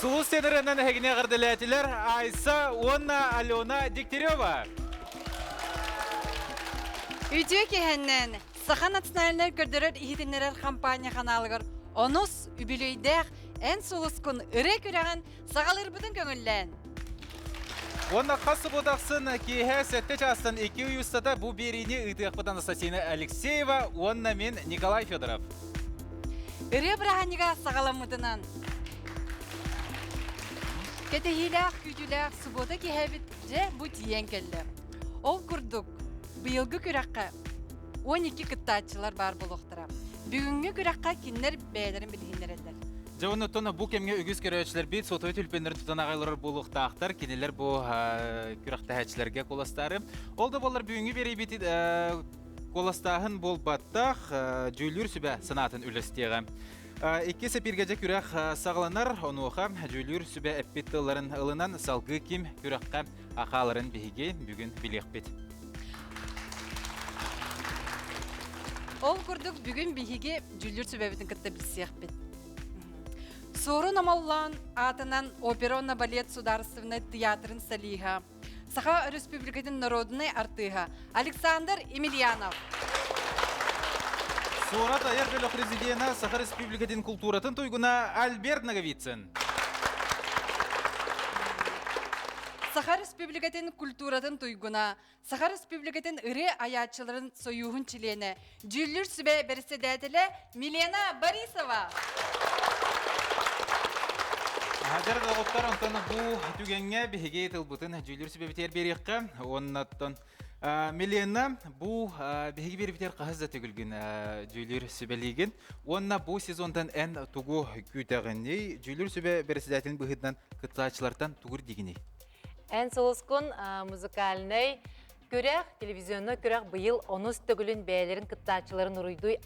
Сулус тенорынан эһигини эҕэрдэлээтилэр Айса уонна Алена Дегтярева. Үтүө киһэннэн Саха национальнай көрдөрөр иһитиннэрэр хампаанньа ханаалыгар онус үбүлүөйдээх Эн сулускун ырыа күрэҕин саҕалыырбытын көҥүллээн. Уонна хас субуота ахсын киэһэ сэттэ чаастан икки ый устата бу биэриини ыытыахпыт Анастасия Алексеева уонна мин Николай Федоров. Ырыа бырааһынньыга саҕаламмытынан кэтэһиилээх, күүтүүлээх субуота киэһэбит дьэ бу тиийэн кэллэ. Ол курдук, быйылгы күрэххэ 12 кыттааччылар баар буолуохтара. Бүгүҥҥү күрэххэ кинилэр бэйэлэрин билиһиннэрэллэр. Дьэ оннуттан бу кэмҥэ үгүс көрөөччүлэрбит сотовой түлпэннэрин тутан аҕай олорор буолуохтаахтар. Кинилэр бу күрэхтэһээччилэргэ куоластаары. Ол да буоллар бүгүҥҥү биэриибит куоластааһын буолбаттах, дьүүллүүр сүбэ санаатын үллэстиэҕэ. Иккис эпиргэдьэ күрэх саҕаланар. Онуоха дьүүллүүр сүбэ эппит тылларын ылынан салгыы ким күрэххэ хааларын биһиги бүгүн билиэхпит. Ол курдук бүгүн биһиги дьүүллүүр сүбэбитин кытта билсиэхпит. Суорун Омоллоон аатынан опера уонна балет судаарыстыбаннай тыйаатырын солиһа, Саха Өрөспүүбүлүкэтин норуодунай артыыһа Александр Емельянов. Суорат айар бөлөх президенэ Саха Республикатын култууратын туйгуна Альберт Ноговицын. Саха Республикатын культуратын туйгуна, Саха Республикатын ырыа айааччыларын сойууһун чилиэнэ, дьүүллүүр сүбэ бэрэссэдээтэлэ Милена Борисова. Хадьар доҕоттор, онтон бу түгэҥҥэ биһиги тылбытын дьүүллүүр сүбэбитигэр биэриэххэ. Уоннаттан Милена, бу биһиги биэрбитигэр хаһыс да төгүлгүн дьүүллүүр сүбэлиигин. Уонна бу сезонтан эн тугу күүтэҕиний? Дьүүллүүр сүбэ бэрэссэдээтэлин быһыытынан кыттааччылартан тугу ирдиигиний? Эн сулускун музыкальнай күрэх, телевизионнай күрэх быйыл онус төгүлүн бэйэлэрин кыттааччыларын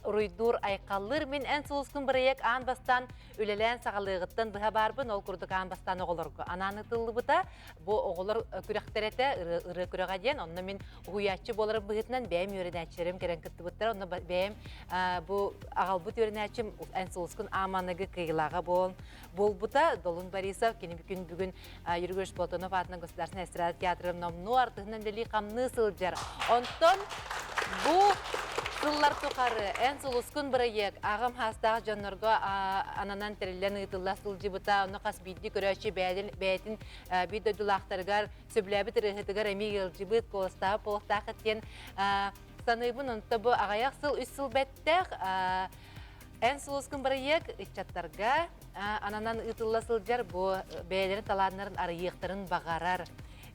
уруйдуур айхаллыыр мин Эн сулускун бырайыак аан бастаан үлэлээн саҕалыаҕыттан быһа баарбын, ол курдук аан бастаан оҕолорго анаан ытыллыбыта. Бу оҕолор күрэхтэрэ этэ, ырыа күрэҕэ диэн. Онно мин уһуйааччы буоларым быһыытынан бэйэм үөрэнээччилэрим кэлэн кыттыбыттара. Онно бэйэм бу аҕалбыт үөрэнээччим Эн сулускун ааманыгы кыайыылааҕа буолбута. Долун Борисов кини күн бүгүн Юрий Григорьевич Платонов аатынан Государственный эстрада театрыгар номнуо артыһынан үлэлии-хамныы сылдьар. Онтон бу сыллар тухары Эн сулускун бырайыак аҕам хаастаах дьоннорго ананан тэриллэн ыытылла сылдьыбыта. Онно хас биирдии көрөөччү бэйэтин биир дойдулаахтарыгар сөбүлээбит ырыаһытыгар эмиэ ыалдьыбыт, куоластаабыт буолуохтаахыт диэн саныыбын. Онто бу аҕыйах сыл, үс сыл бэттэх Эн сулускун бырайыак ыччаттарга ананан ыытылла сылдьар бу бэйэлэрин талааннарын арыйыахтарын баҕарар,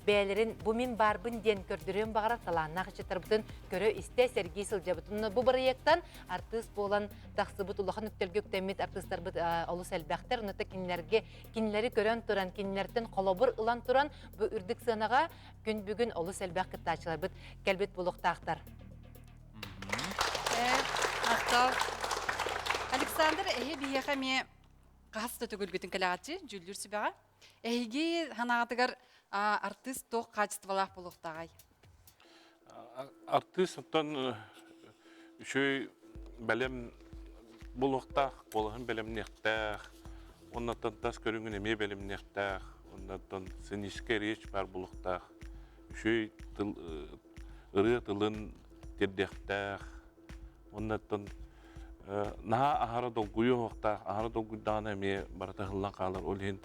бэйэлэрин бу мин баарбын диэн көрдөрүөн баҕарар талааннаах ыччаттарбытын көрө-истэ, сэргии сылдьабыт. Бу бырайыактан артыыс буолан тахсыбыт улахан үктэлгэ үктэммит артыыстарбыт олус элбэхтэр. Онно кинилэргэ кинилэри көрөн туран, кинилэртэн холобур ылан туран бу үрдүк сыанаҕа күн бүгүн олус элбэх кыттааччыларбыт кэлбит буолуохтаахтар. Махтал. Александр, эһи биһиэхэ эмиэ хаһыс да төгүлгүтүн кэлэҕитчи дьүүллүүр сүбэҕэ. Эһиги санаатыгар артыыс туох хаачыстыбалаах буолуохтааҕай? Артыыс оттон үчүгэй бэлэм буолуохтаах, куолаһын бэлэмниэхтээх, оннуттан тас көрүҥүн эмиэ бэлэмниэхтээх, оннуттан сценическэй речь баар буолуохтаах, үчүгэй тыл ырыа тылын тирдиэхтээх уоннаттан наһаа аһара долгуйуо суохтаах, аһара долгуйдаҕына эмиэ барыта ыһыллан хаалар. Ол иһин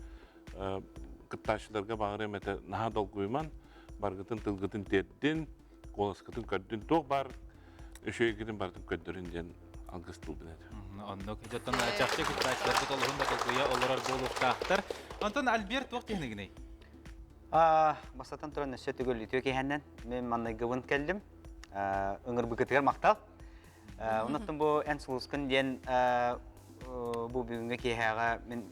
кыттааччыларга баҕарыам этэ наһаа долгуйуман, баргытын тылгытын тиэрдин, куоласкытын көрдүн, туох баар үчүгэйгитин барытын көрдөрүн диэн алгыс тылбын этэ. Оннук. Дьоттон чахчы кыттааччыларбыт олуһун да долгуйа олорор буолуохтаахтар. Онтон Альберт туох диэхинигиний? Бастатан туран өссө төгүл үтүө киһэннэн мен манныгыбын кэллим. Ыҥырбыкытыгар махтал. Оннуттан бу эн сулускун диэн бу бүгүҥҥү киэһээҕэ мин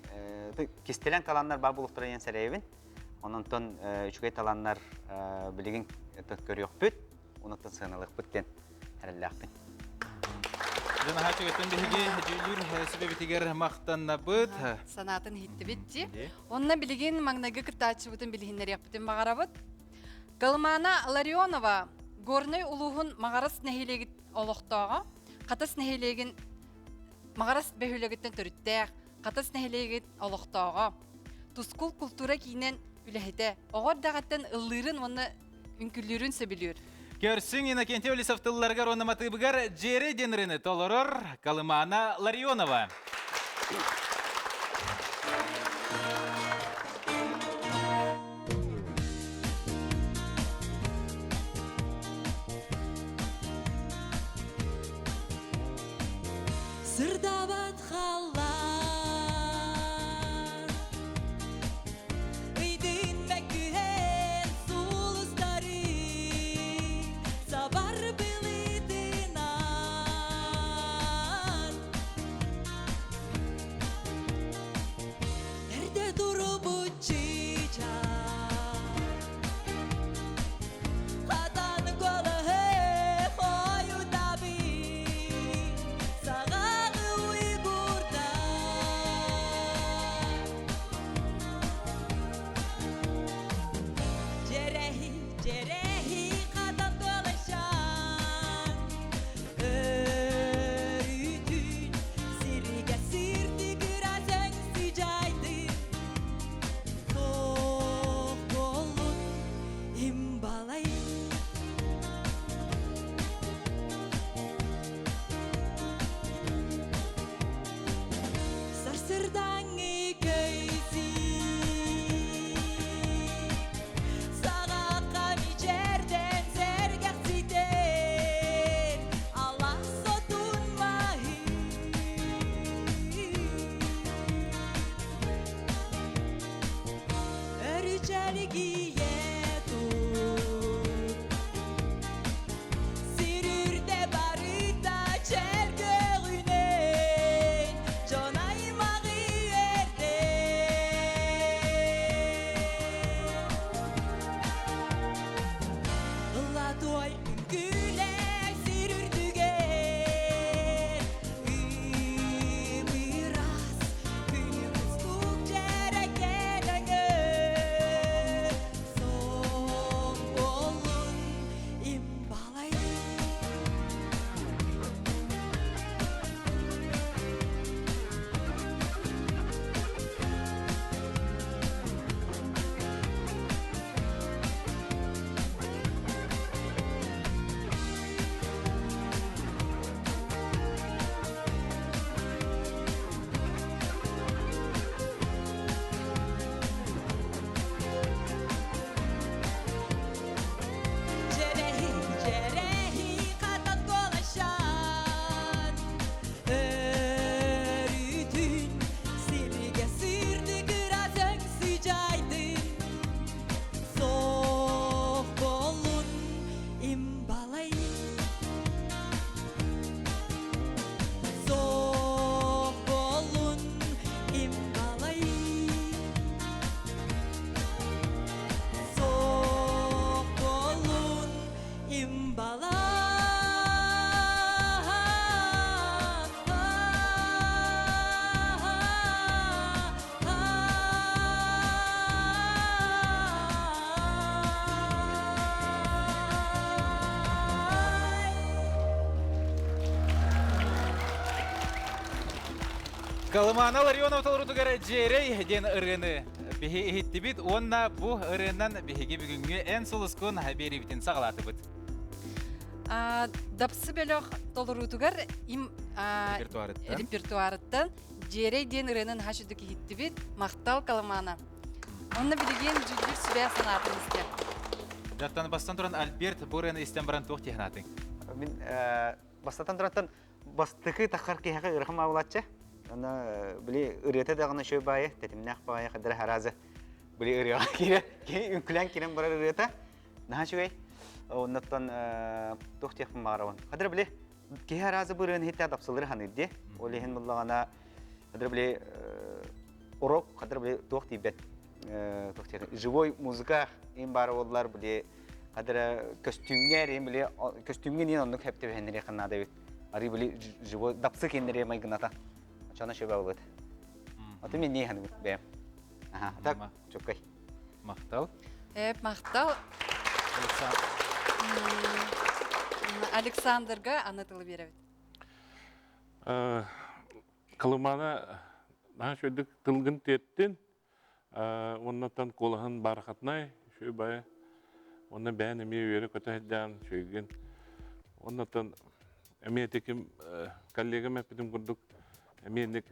кистэлэҥ талааннар баар буолуохтара диэн сэрэйэбин. Ононтон үчүгэй талааннар билигин көрүөхпүт, онуттан сыаналыахпыт диэн эрэллээхпин. Дьон наһаа үчүгэйтэн биһиги дьүүллүүр сүбэбитигэр махтаннабыт. Санаатын иһиттибит дии. Онно билигин маҥнайгы кыттааччыбытын билиһиннэриэхпитин баҕарабыт. Галымана Ларионова Горнай улууһун Маҕарас нэһилиэгин олохтооҕо, Хатас нэһилиэгин Маҕарас бөһүөлэгиттэн төрүттээх, Хатас нэһилиэгин олохтооҕо. Тускул култуура киинин үлэһитэ. Оҕо эрдэҕиттэн ыллыырын уонна үҥкүүлүүрүн сөбүлүүр. Көрсүҥ Иннокентий Олесов тылларыгар уонна матыыбыгар Дьиэрэй диэн ырыаны толорор Колымана Ларионова. Сырдабат халлаан Ыйдыын мөккүһэн сулустары Сабар былытынан Эрдэ турубут чыычаах Хатан куолаһы хойутабын Саҕаҕы уйгурда Дьэрэһи, дьэрэһи хатан куолашан Өрүтүн сиргэ сирдигирас өҥсү жайды Суох буоллун имбалай Сарсырдаңы көйсі Сағаққа мичерден сәргәқситен Алла сотун маһы Өрүчэлигийэ тут Сир үрдэ барыта чэл көҕүнэн Дьон аймаҕы үөрдэ Ылла-туой үҥкүүлэр сир үрдүгэр Ымыырас күнү кустук дьэрэкээн өҥө Соң буоллун имбалай Дьэрэһи, дьэрэһи хатан куолашан Өрүтүн сиргэ сырдык ыраас өҥ сыдьаайдын Суох буоллун имбалай Суох буоллун имбалай Суох буоллун имбалай. Колымана Ларионова толорутугар Дьиэрэй диэн ырыаны биһи иһиттибит уонна бу ырыанан биһиги бүгүҥҥү эн сулускун биэриибитин саҕалаатыбыт. Дапсы бөлөх толоруутугар им репертуарыттан репертуарыттан Дьиэрэй диэн ырыанын хаһыс иһиттибит. Махтал Колымана. Онно билигин дьүүллүүр сүбэ санаатын истэр. Дьаттан бастан туран Альберт бу ырыаны истэн баран туох диэн Мин бастатан турантан бастакы тахар киһиэхэ ыарахан маабылааччы. Аны били ырыата даҕаны үчүгэй баайы, тэтимнээх баайы хадара хараазы били ырыаҕа киирэ, киһи үҥкүлээн киирэн барар ырыата наһаа үчүгэй. Оннуттан туох диэхпин баҕарабын. Хадара били киһи араазы бу ырыаны иһиттээх дапсылары ханыыр дии. Ол иһин буллаҕына хадара били урок хадара били туох тиийбэт туох диэхин живой музыка им баар буоллар били хадара көстүүмҥэ эрин били көстүүмҥэ ниэн оннук хэптибэһэннэриэххэ наада эбит. Арыы били живой дапсы киннэри майгыната. Очона шөбө болот. Аты мен не ханыбыт бэйэм. Аха, так, чөккөй. Махтал. Эп, махтал. Александрга аны тылы беребит. Кылымана наһаа үчүгүйдүк тылгын тиэртин. Уоннаттан куолаһын бархатнай, үчүгэй баайы. Уонна бэйэн эмиэ үөрэ-көтө сылдьан үчүгэйгин. Уоннаттан эмиэ тиким коллегам эппитим курдук эмиэ инник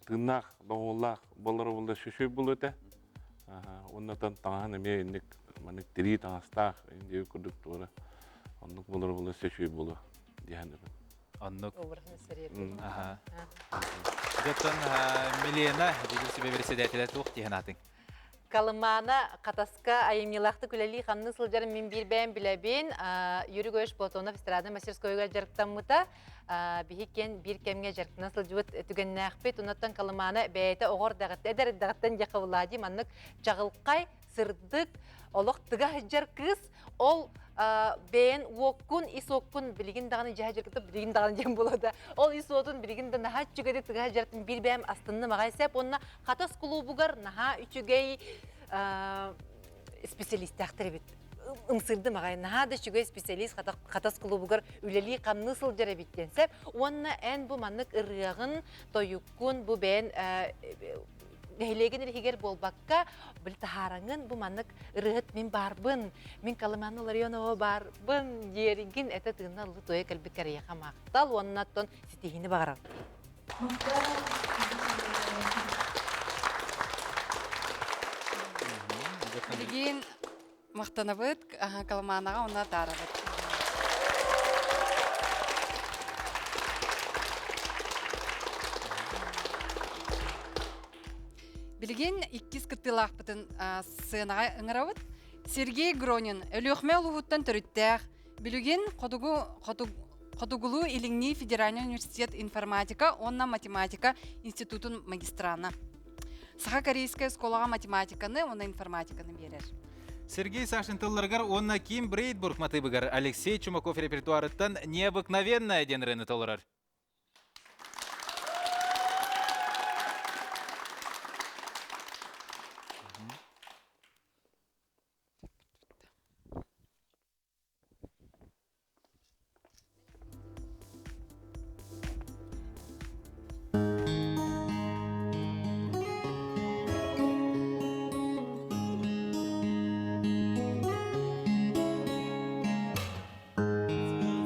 тыыннаах, доҕуһуоллаах буолара буолла үчүгэй буолуо этэ. Уоннаттан таҥаһын эмиэ инник маннык тирии таҥастаах диэбит курдук туора оннук буолара буолла үчүгэй буолуо диэн Оннук. Аха. Дьоттон Милена, дьүгүр сүбэ председателэ туох диэн аатыҥ? Колымана Хатаска айымньылаахтык үлэлии хамныы сылдьарын мин биир бэйэм билэбин. Юрий Гоевич Платонов эстрада мастерскойугар дьарыктаммыта. Биһи киэн биир кэмҥэ дьарыктана сылдьыбыт түгэннээхпит. Оннуттан Колымана бэйэтэ оҕор даҕыттан, эдэр эрдэҕиттэн диэххэ Влади маннык чаҕылхай, сырдык, олох тыга сылдьар кыыс. Ол бэйэн уоккун, ис уоккун билигин даҕаны дьаһа дьарыкта билигин даҕаны диэн буолуо Ол ис уотун билигин да наһаа үчүгэйдик тыга сылдьартын биир бэйэм астынным аҕай сеп. Уонна Хатас кулуубугар наһаа үчүгэй специалистээхтэр эбит. Ымсыырдым аҕай. Наһаа да үчүгэй специалист Хатас кулуубугар үлэлии-хамныы сылдьар эбит диэн сеп. Уонна эн бу маннык ырыаҕын, тойуккун бу бэйэн нэһилиэгин иһигэр буолбакка, били таһаараҥын бу маннык ырыаһыт мин баарбын, мин Колымана Ларионова баарбын диэригин этэ тыынна ыллы туойа кэлбит кэриэхэ махтал уонна оттон ситиһиини баҕарабын. Билигин махтанабыт Колыманаҕа уонна таарабыт. Билигин иккис кыттыылаахпытын сценаҕа ыҥырабыт. Сергей Гронин, Өлүөхүмэ улууһуттан төрүттээх, билигин Хотугу, Хотугулуу-Илиҥҥи федеральнай университет информатика уонна математика институтун магистрана. Саха-корейскай оскуолаҕа математиканы уонна информатиканы биэрэр. Сергей Сашин тылларыгар уонна Ким Брейтбург матыыбыгар Алексей Чумаков репертуарыттан «Необыкновенная» диэн ырыаны толорор.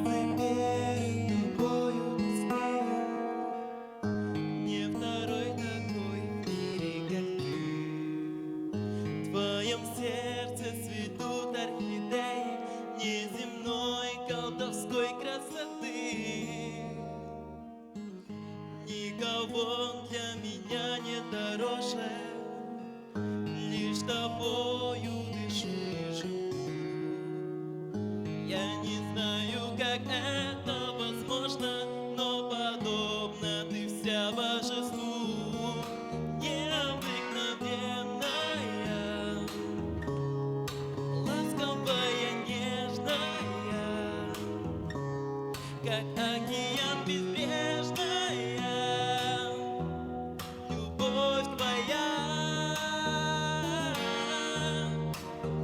Звезды перед тобою тускнеют, Не второй такой в мире, как ты. В твоем сердце цветут орхидеи Неземной колдовской красоты. Никого для меня не дороже, Лишь тобою дышу и живу. Я не знаю, как это возможно, но подобно ты вся божеству. Необыкновенная, ласковая, нежная, как океан безбрежная, любовь твоя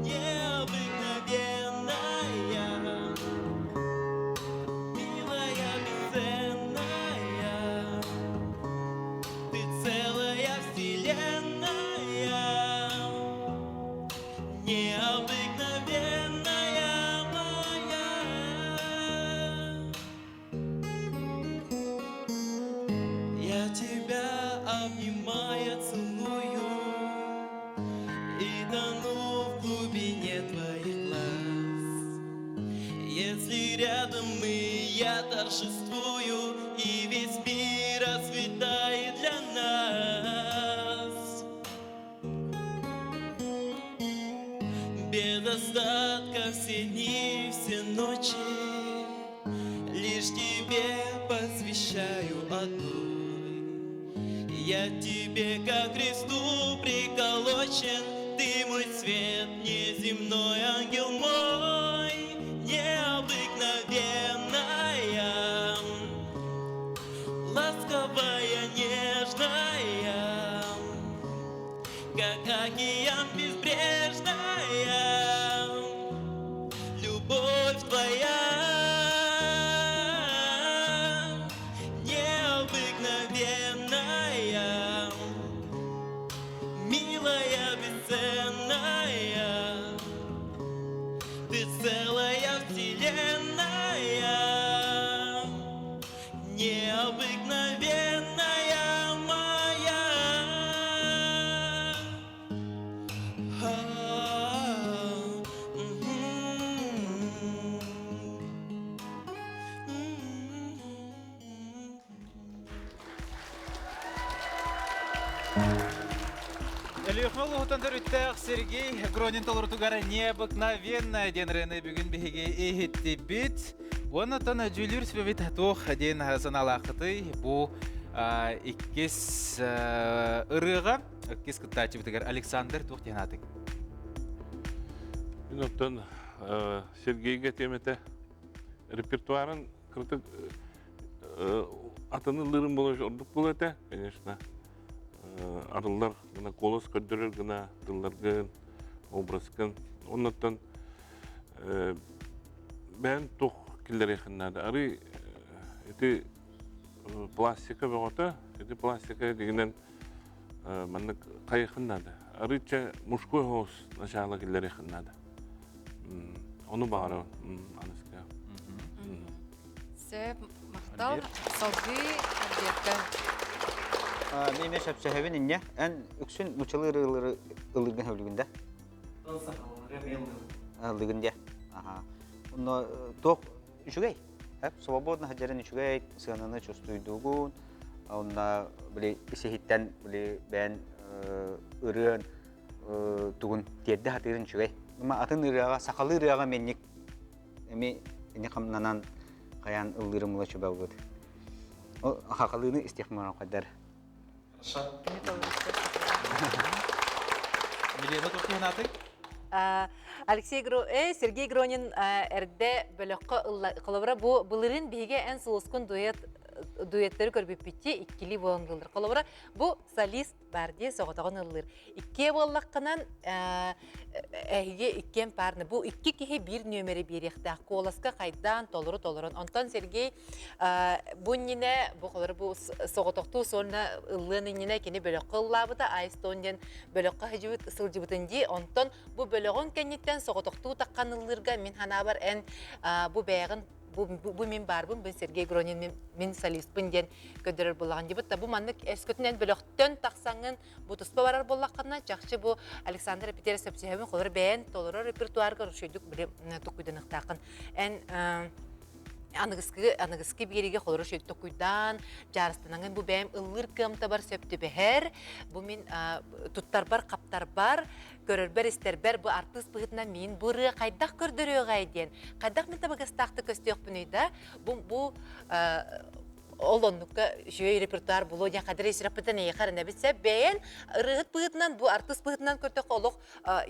необыкновенная, милая, бесценная, ты целая вселенная, необыкновенная моя. Я тебя обнимая целую и тону в глубине твоих глаз. Если рядом мы, я торжествую, и весь мир расцветает для нас. Без остатка все дни, все ночи Лишь тебе посвящаю одной. Я тебе ко кресту приколочен, Ты мой свет, неземной ангел мой, Необыкновенная, ласковая, нежная, Как океан безбрежная, Любовь твоя необыкновенная, Милая, Өлүөхүмэ улууһуттан төрүттээх Сергей Гронин толорутугар необыкновенная диэн ырыаны бүгүн биһиги иһиттибит. Уонна оттон дьүүлүүр сүбэбит туох диэн санаалааххытый бу иккис ырыаҕа иккис кыттааччыбытыгар Александр туох диэн аатыҥ? Мин оттон Сергейгэ тиэмэтэ репертуарын кырытык атын ыллыырым буолар ордук буолуо этэ, конечно. Арыллар гына куолас көрдөрөр гына тылларгын, образкын. Оннуттан бэйэн туох киллэриэххин наада. Арый ити пластика бөҕөтө, ити пластика дигинэн маннык хайыхын наада. Арыычча мужской голос начало киллэриэххин наада. Ону баҕарабын аныска. Сөп, махтал. Салгыы Альберта. Мен эмиэ сөпсөһөбүн инньэ. Эн үксүн нучалыы ырыалары ыллыыргын сөбүлүүгүн да? Ыллыгын диэ. Аха. Онно туох үчүгэй. Свободно сылдьарын үчүгэй, сыананы чувствуйдуугун. Онно били ис-иһиттэн били бэйэн ырыан тугун тиэрдэ сатыырын үчүгэй. Атын ырыаҕа, сахалыы ырыаҕа менник эми ини хамнанан хайаан ыллыырым ыла чубалбыт. Ол хахалыыны истиэх хайдар. Милена туох Алексей Гро, Сергей Гронин эрдэ бөлөххө ылла. Холобура бу былырыын биһиги эн сулускун дуэт дуэттары көрбүппүтти иккили буолан ыллыр. Холобура бу солист бар дии соҕотоҕун ыллыыр. Иккиэ буоллаххынан эһиги иккиэн паарны бу икки киһи биир нүөмэри биэриэхтээх куоласка хайдаан толору толорон. Онтон Сергей бу иннинэ бу холору бу соҕотохтуу сольно ыллыан иннинэ кини бөлөххө ыллаабыта Айстон диэн бөлөххө сылдьыбытын дии. Онтон бу бөлөҕүн кэнниттэн соҕотохтуу таххан ыллыырга мин ханаабар эн бу бэйэҕин бу, бу мин баарбын, бу Сергей Гронин мин, мин солистпын диэн көрдөрөр буоллаҕын дии. Бу маннык өскөтүнэн бөлөхтөн тахсаҥҥын бу туспа барар буоллаххына, чахчы бу Александр Эпитеров сөпсөһөбүн, холор бэйэн толорор репертуарга үчүгэйдик били токуйданыахтааххын. Эн аныгыскы аныгыскы биэриигэ холору үчүгэйдик токуйдаан, дьаарыстанаҥын бу бэйэм ыллыыр кыамтабар сөп түбэһэр, бу мин туттарбар, хаптарбар, көрөрбөр-истэрбэр бу артыыс быһыытынан миин бу ырыа хайдах көрдөрүөҕэй диэн, хайдах мин табыгастаахтык көстүөхпүнүй да, бу, бу ол оннукка үчүгэй репертуар булуо диэн хадыр исрэппитин эйиэхэ эрэнэбит сөп бэйэн ырыаһыт быһыытынан бу артыыс быһыытынан көрдөххө олох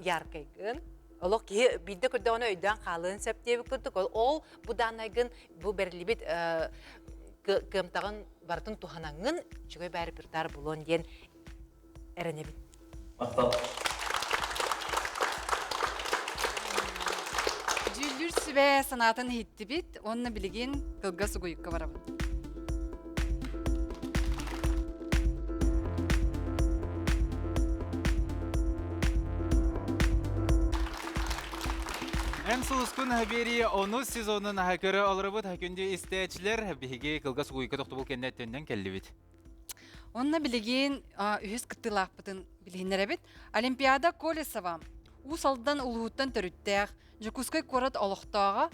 яркайгын олох киһи биирдэ көрдөҕүнэ өйдөөн хаалыан сөп диэбит курдук ол бу дааннайгын бу бэриллибит кыамтаҕын барытын туһанаҥҥын үчүгэй баа репертуар булуон диэн эрэнэбин. Махтал. Дьүүллүүр сүбэ санаатын иһиттибит уонна билигин кылгас угуйукка барабыт. Эн сулускун биэрии онус сезонун көрө олоробут күндү истээчилэр биһиги кылгас угуйка тохтобул кэннэ төннөн кэллибит. Онно билигин үһүс кыттыылаахпытын билиһиннэрэбит. Олимпиада Колесова Уус Алдан улууһуттан төрүттээх, Дьокуускай куорат олохтооҕо,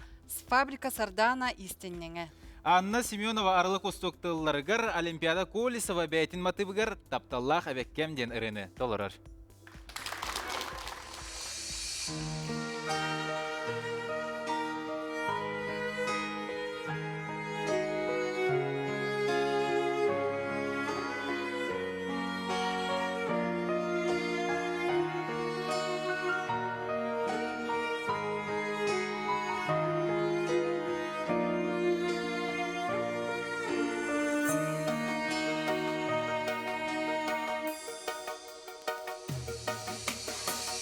фабрика Сардаана иистэнньэҥэ. Анна Семенова Арылы кустук тылларыгар Олимпиада Колесова бэйэтин матыыбыгар «Тапталлаах эбэккэм» диэн ырыаны толорор.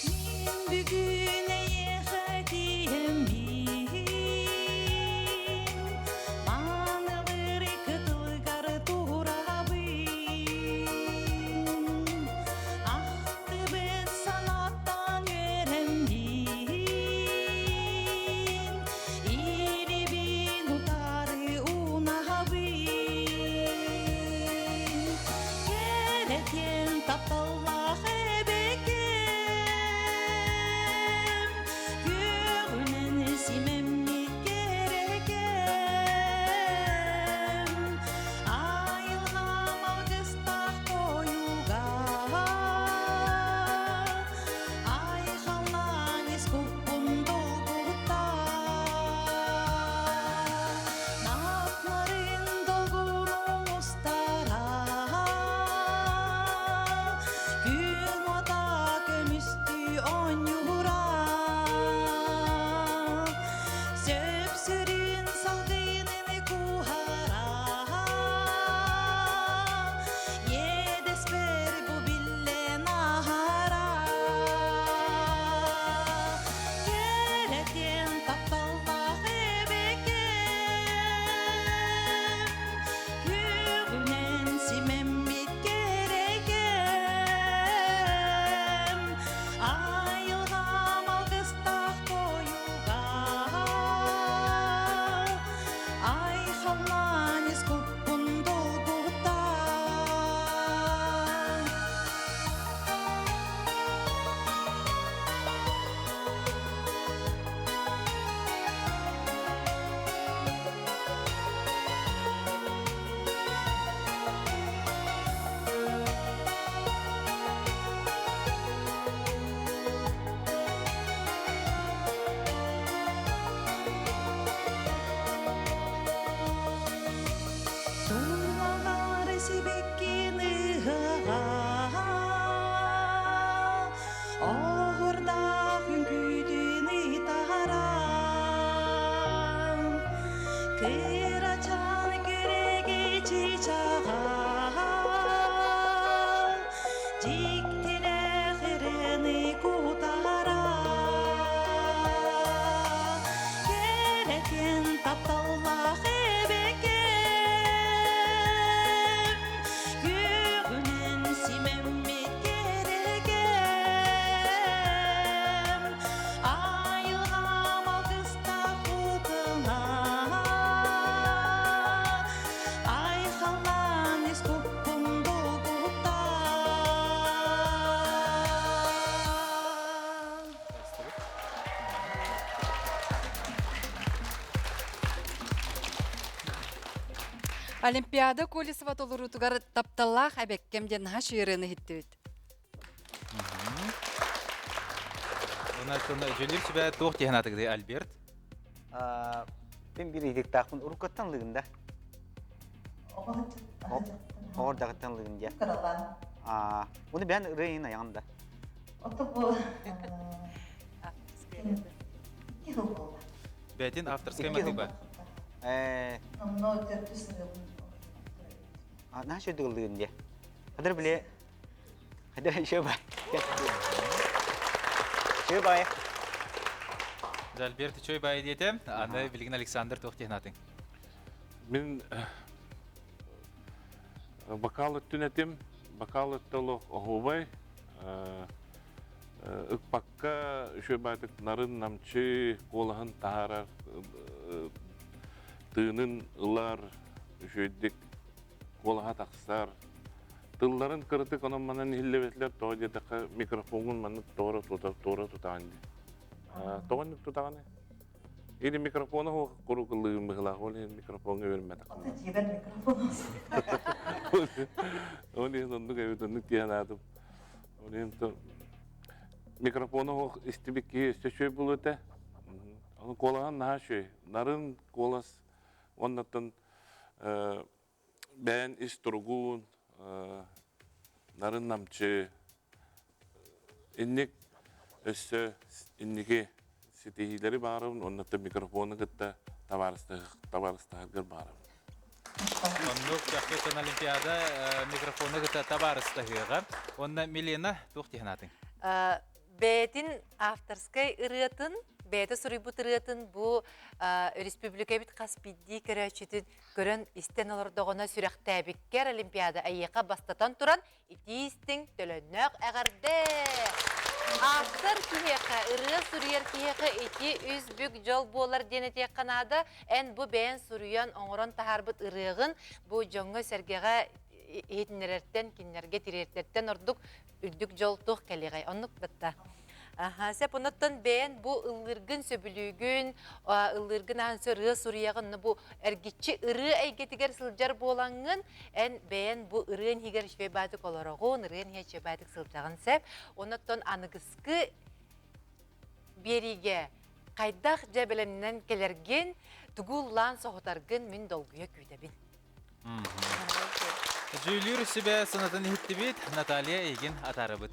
Мин бүгүн Олимпиада Колесова толоруутугар тапталлаах эбэккэм диэн наһаа үчүгэй иһиттибит. Онон дьүүллүүр сүбэ туох диэн атыгыдый Альберт? Мин биир ыйытыктаахпын уруккаттан ылыгын да? Оҕор даҕыттан ылыгын диэ. Уну бэйэн ырыайын айаҕын да. Бэйтин авторскай матыыба. Наһаа үчүгэй ыллыгын диэ. Хадыр биле Хадыр еще бай. Еще бай. Альберт үчүй бай диэтэ. Аны билигин Александр туох диэн атын? Мин бакал өттүн этим. Бакал өттө олох оһуобай. Ыкпакка үчүгэй баайтык нарын намчы куолаһын таһаарар тыынын ылар үчүгэйдик куолаһа тахсар. Тылларын кыратык онон-манан иһиллэбэтилэр, тоҕо диэтэххэ микрофоҥҥун маннык туора тута туора тутаҕын дии. Тоҕо оннук тутаҕыный? Или микрофона суох куруук ыллыырым быһыылаах, ол иһин микрофоҥҥа үөрэммэтэххин. Дьиэбэр микрофон Ол иһин оннук эбит, оннук диэн аатым. Ол иһин микрофона суох истибит киһи өссө үчүгэй буолуо этэ. Ону куолаһын наһаа үчүгэй. Нарын куолас уоннаттан бэйэн ис туругун, нарын-намчы, инник өссө инники ситиһиилэри баарабын уонна микрофону кытта табаарыстаһаргар баарабын. Оннук Чахчы Олимпиада микрофону кытта табаарыстаһыаҕа. Онно Милена туох диэн аатыҥ? Бэйэтин авторскай ырыатын, бэйэтэ суруйбут ырыатын бу республикабыт хас биирдии көрөөччүтүн көрөн истэн олордоҕуна сүрэхтээбиккэр Олимпиада эйиэхэ бастатан туран итии истиҥ төлөннөөх эҕэрдэ! Автор киһиэхэ, ырыа суруйар киһиэхэ ити үс бүк дьол буолар диэн этиэххэ наада. Эн бу бэйэн суруйан, оҥорон таһаарбыт ырыаҕын бу дьоҥҥо-сэргэҕэ иһитиннэрэртэн, кинилэргэ тириэрдэртэн ордук үрдүк дьол туох кэлиэҕэй? Оннук батта. Аха, сөп. Оннуттан бэйэн бу ыллыыргын сөбүлүүгүн, ыллыыргын аан ырыа суруйаҕын, бу эргиччи ырыа эйгэтигэр сылдьар буолаҥҥын, эн бэйэн бу ырыан иһигэр үчүгэй баатык олороҕун, ырыан иһэ үчүгэй баатык сылдьаҕын сөп. Оннуттан аныгыскы биэриигэ хайдах дьэ бэлэмнэн кэлэргин, тугу ыллаан соһутаргын мин долгуйа күүтэбин. Дьүүлүүр сүбэ санатын иһиттибит, Наталья эйигин атаарабыт.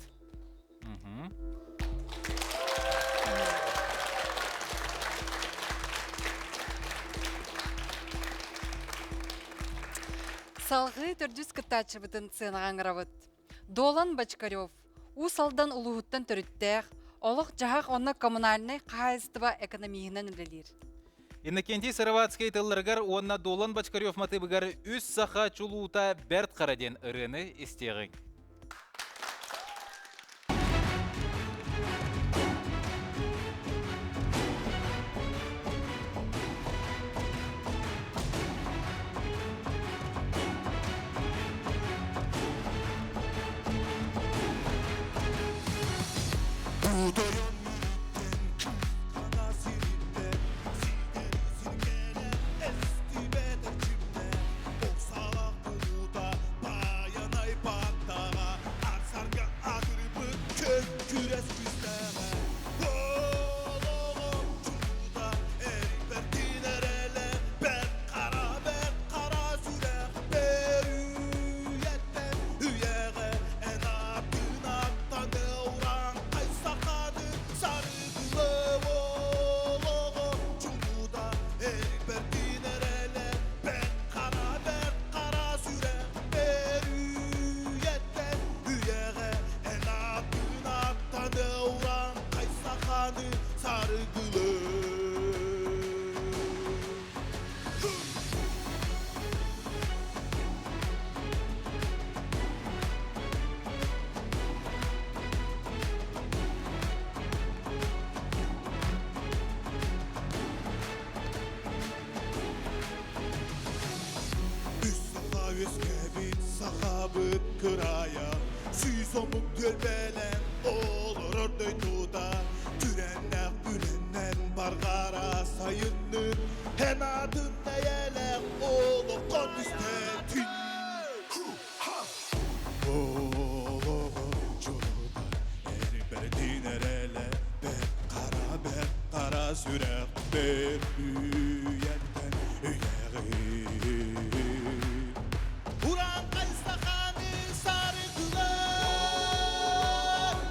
Салгыы төрдүс кыттааччыбытын сыанаҕа ыҥырабыт. Дуолан Бочкарев, Уус Алдан улууһуттан төрүттээх, олох-дьаһах уонна коммунальнай хаһаайыстыба экономиһынан үлэлиир. Иннокентий Сыроватский тылларыгар уонна Дуолан Бочкарев матыыбыгар «Үс саха чулуута Бэрт Хара» диэн ырыаны истиэҕиҥ. Сахабыт кырайа сүүс омук түөлбэлэн олорор дойдута түрэннэх үлэннэн барҕара сайыннын эн атын эйэлээх олоххо. түстээтин. Олоҕум дьолута эрбэрдин эрэлэ бэрт хара бэрт хара сүрэхпэр үйэттэн үйэҕин. Урааҥхай саханы саргылар,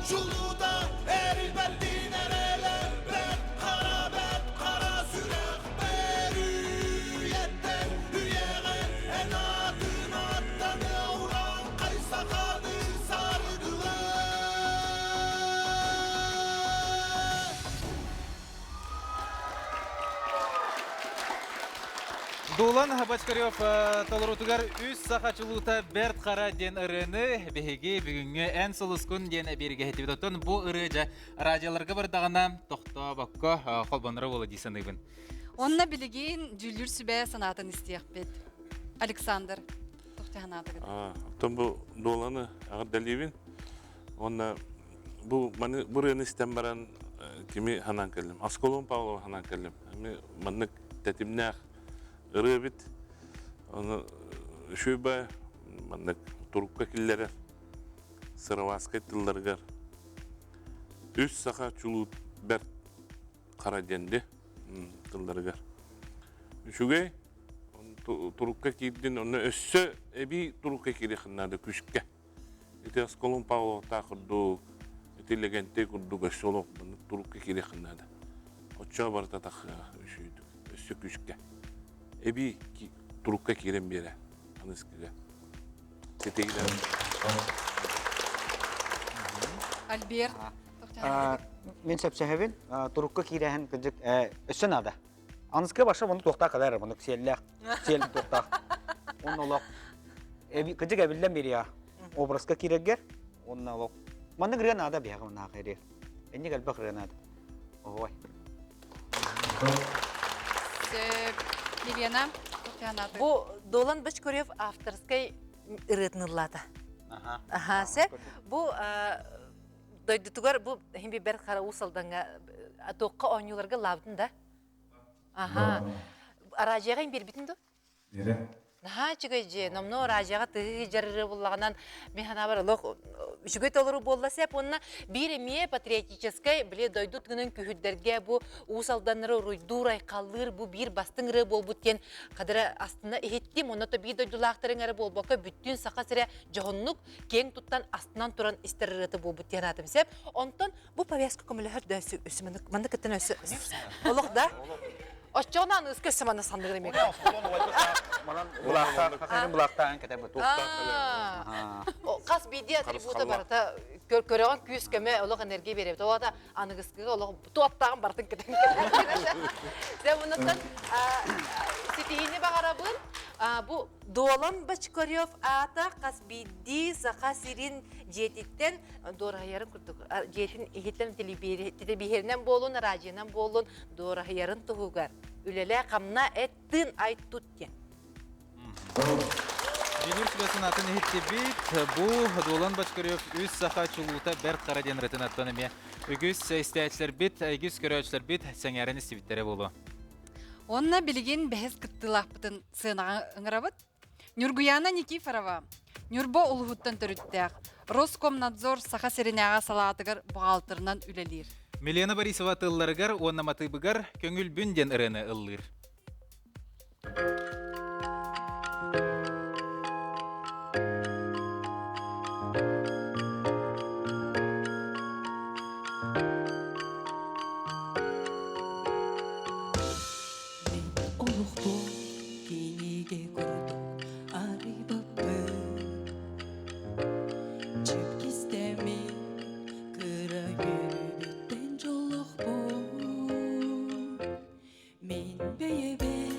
Дьулута эрбэрдин эрэлэ бэрт хара бэрт хара сүрэхпэр үйэттэн үйэҕин эн аатын аттаныа урааҥхай саханы саргылар. Дулан Бочкарев толоруутугар үс саха чулуута Бэрт Хара диэн ырыаны биһиги бүгүҥҥү Эн сулускун диэн эбиэргэ иһиттибит. Оттон бу ырыа дьэ радиоларга бардаҕына тохтообокко холбоноро буола дии саныыбын. Онно билигин дьүүллүүр сүбэ санаатын истиэхпит. Александр, туох санаатыгыт? Оттон бу Дуоланы эҕэрдэлиибин. Уонна бу маны бу ырыаны истэн баран кими санаан кэллим? Аскалон Павлова санаан кэллим. Эми маннык тэтимнээх ырыа эбит. Ону үчүгэй маннык турукка киллэрэр сыроватскай тылларыгар үс саха чулуу бэрт хара диэн ди тылларыгар. Үчүгэй турукка киирдин, онно өссө эбии турукка киириэххин наада күүскэ. Ити Аскалон Павловтаах курдук, ити Лэгэнтэй курдук өссө олох маннык турукка киириэххин наада. Оччоҕо барыта тахыа үчүгүйдүк, өссө күүскэ. Эбии турукка киирэн биэрэ аныскыга. Ситиһиилэр. Альберт. Мин сөпсөһөбүн. Турукка киирэһин кырдьык өссө наада. Аныскы баша муну туохтаах кэлэр муну сиэллээх сиэл туохтаах. Онно олох кырдьык эбиллэн бириа образка киирэргэр онно олох маннык ырыа наада биһиэхэ маннаах ырыа. Инник элбэх ырыа наада. Ой. Елена, Бу Долан Бочкарев авторскай ырыатын ыллаата. Аха, сеп. Бу дойдутугар бу химби бэрт хара Уус Алдаҥҥа туохха оонньууларга лаабытын да? Аха. Араадьыйаҕа биэрбитин ду? Биэрэ. Наһаа үчүгэй дьиэ. Номнуо араадьыйаҕа тыһыы дьарыры буллаҕынан мин санаабар олох үчүгэй толору буолла сеп. Уонна биир эмиэ патриотическай били дойду тыынын күһүрдэргэ бу Уус Алданнары уруйдуур, айхаллыыр бу биир бастыҥ ырыа буолбут диэн хадыра астына иһиттим. Онно то биир дойдулаахтарыҥ эрэ буолбакка бүттүүн Саха сирэ дьоһуннук киэҥ туттан астынан туран истэр ырыата буолбут диэн аатым сөп. Онтон бу повестка көмөлөһөр да өссө маннык кыттан өссө олох да Оччоҕуна аныыска өссө манна санныгын эмиэ. Манан булаахтаах, хахайын булаахтаан кэтэр Хас биирдии атрибута барыта көрөҕүн күүс көмө олох энергия биэрэбит. Ол аныгыскыга олох туоттааҕын барытын кэтэн кэлэр. Мунуттан ситиһиини баҕарабын. Бу Дуолан Бочкарев аата хас биирдии Саха сирин дьиэтиттэн дуораһыйарын курдук дьиэтин иһиттэн телебиһэринэн буолун, араадьыйанан буолун дуораһыйарын туһугар үлэлээ хамна эт тыын ай тут диэн. Дьүлүүр сүбэ санаатын иһиттибит. Бу Дуолан Бочкарев үс саха чулуута Бэрт Хара диэн ырытын аттан эмиэ үгүс истээччилэрбит, үгүс көрөөччүлэрбит сэҥээрэн истибиттэрэ буолуо. Онно билигин бэһис кыттыылаахпытын сыанаҕа ыҥырабыт. Ньургуяна Никифорова, Ньурба улууһуттан төрүттээх, Роскомнадзор Саха сиринээҕи салаатыгар буҕаалтырынан үлэлиир. Милена Борисова тылларыгар уонна матыыбыгар «Көҥүлбүн» диэн ырыаны ыллыыр. Мин олохпун кинигэ курдук арыйбаппын Чып кистэммин кыра үөрүүбүттэн дьоллоохпун Мин бэйэбин.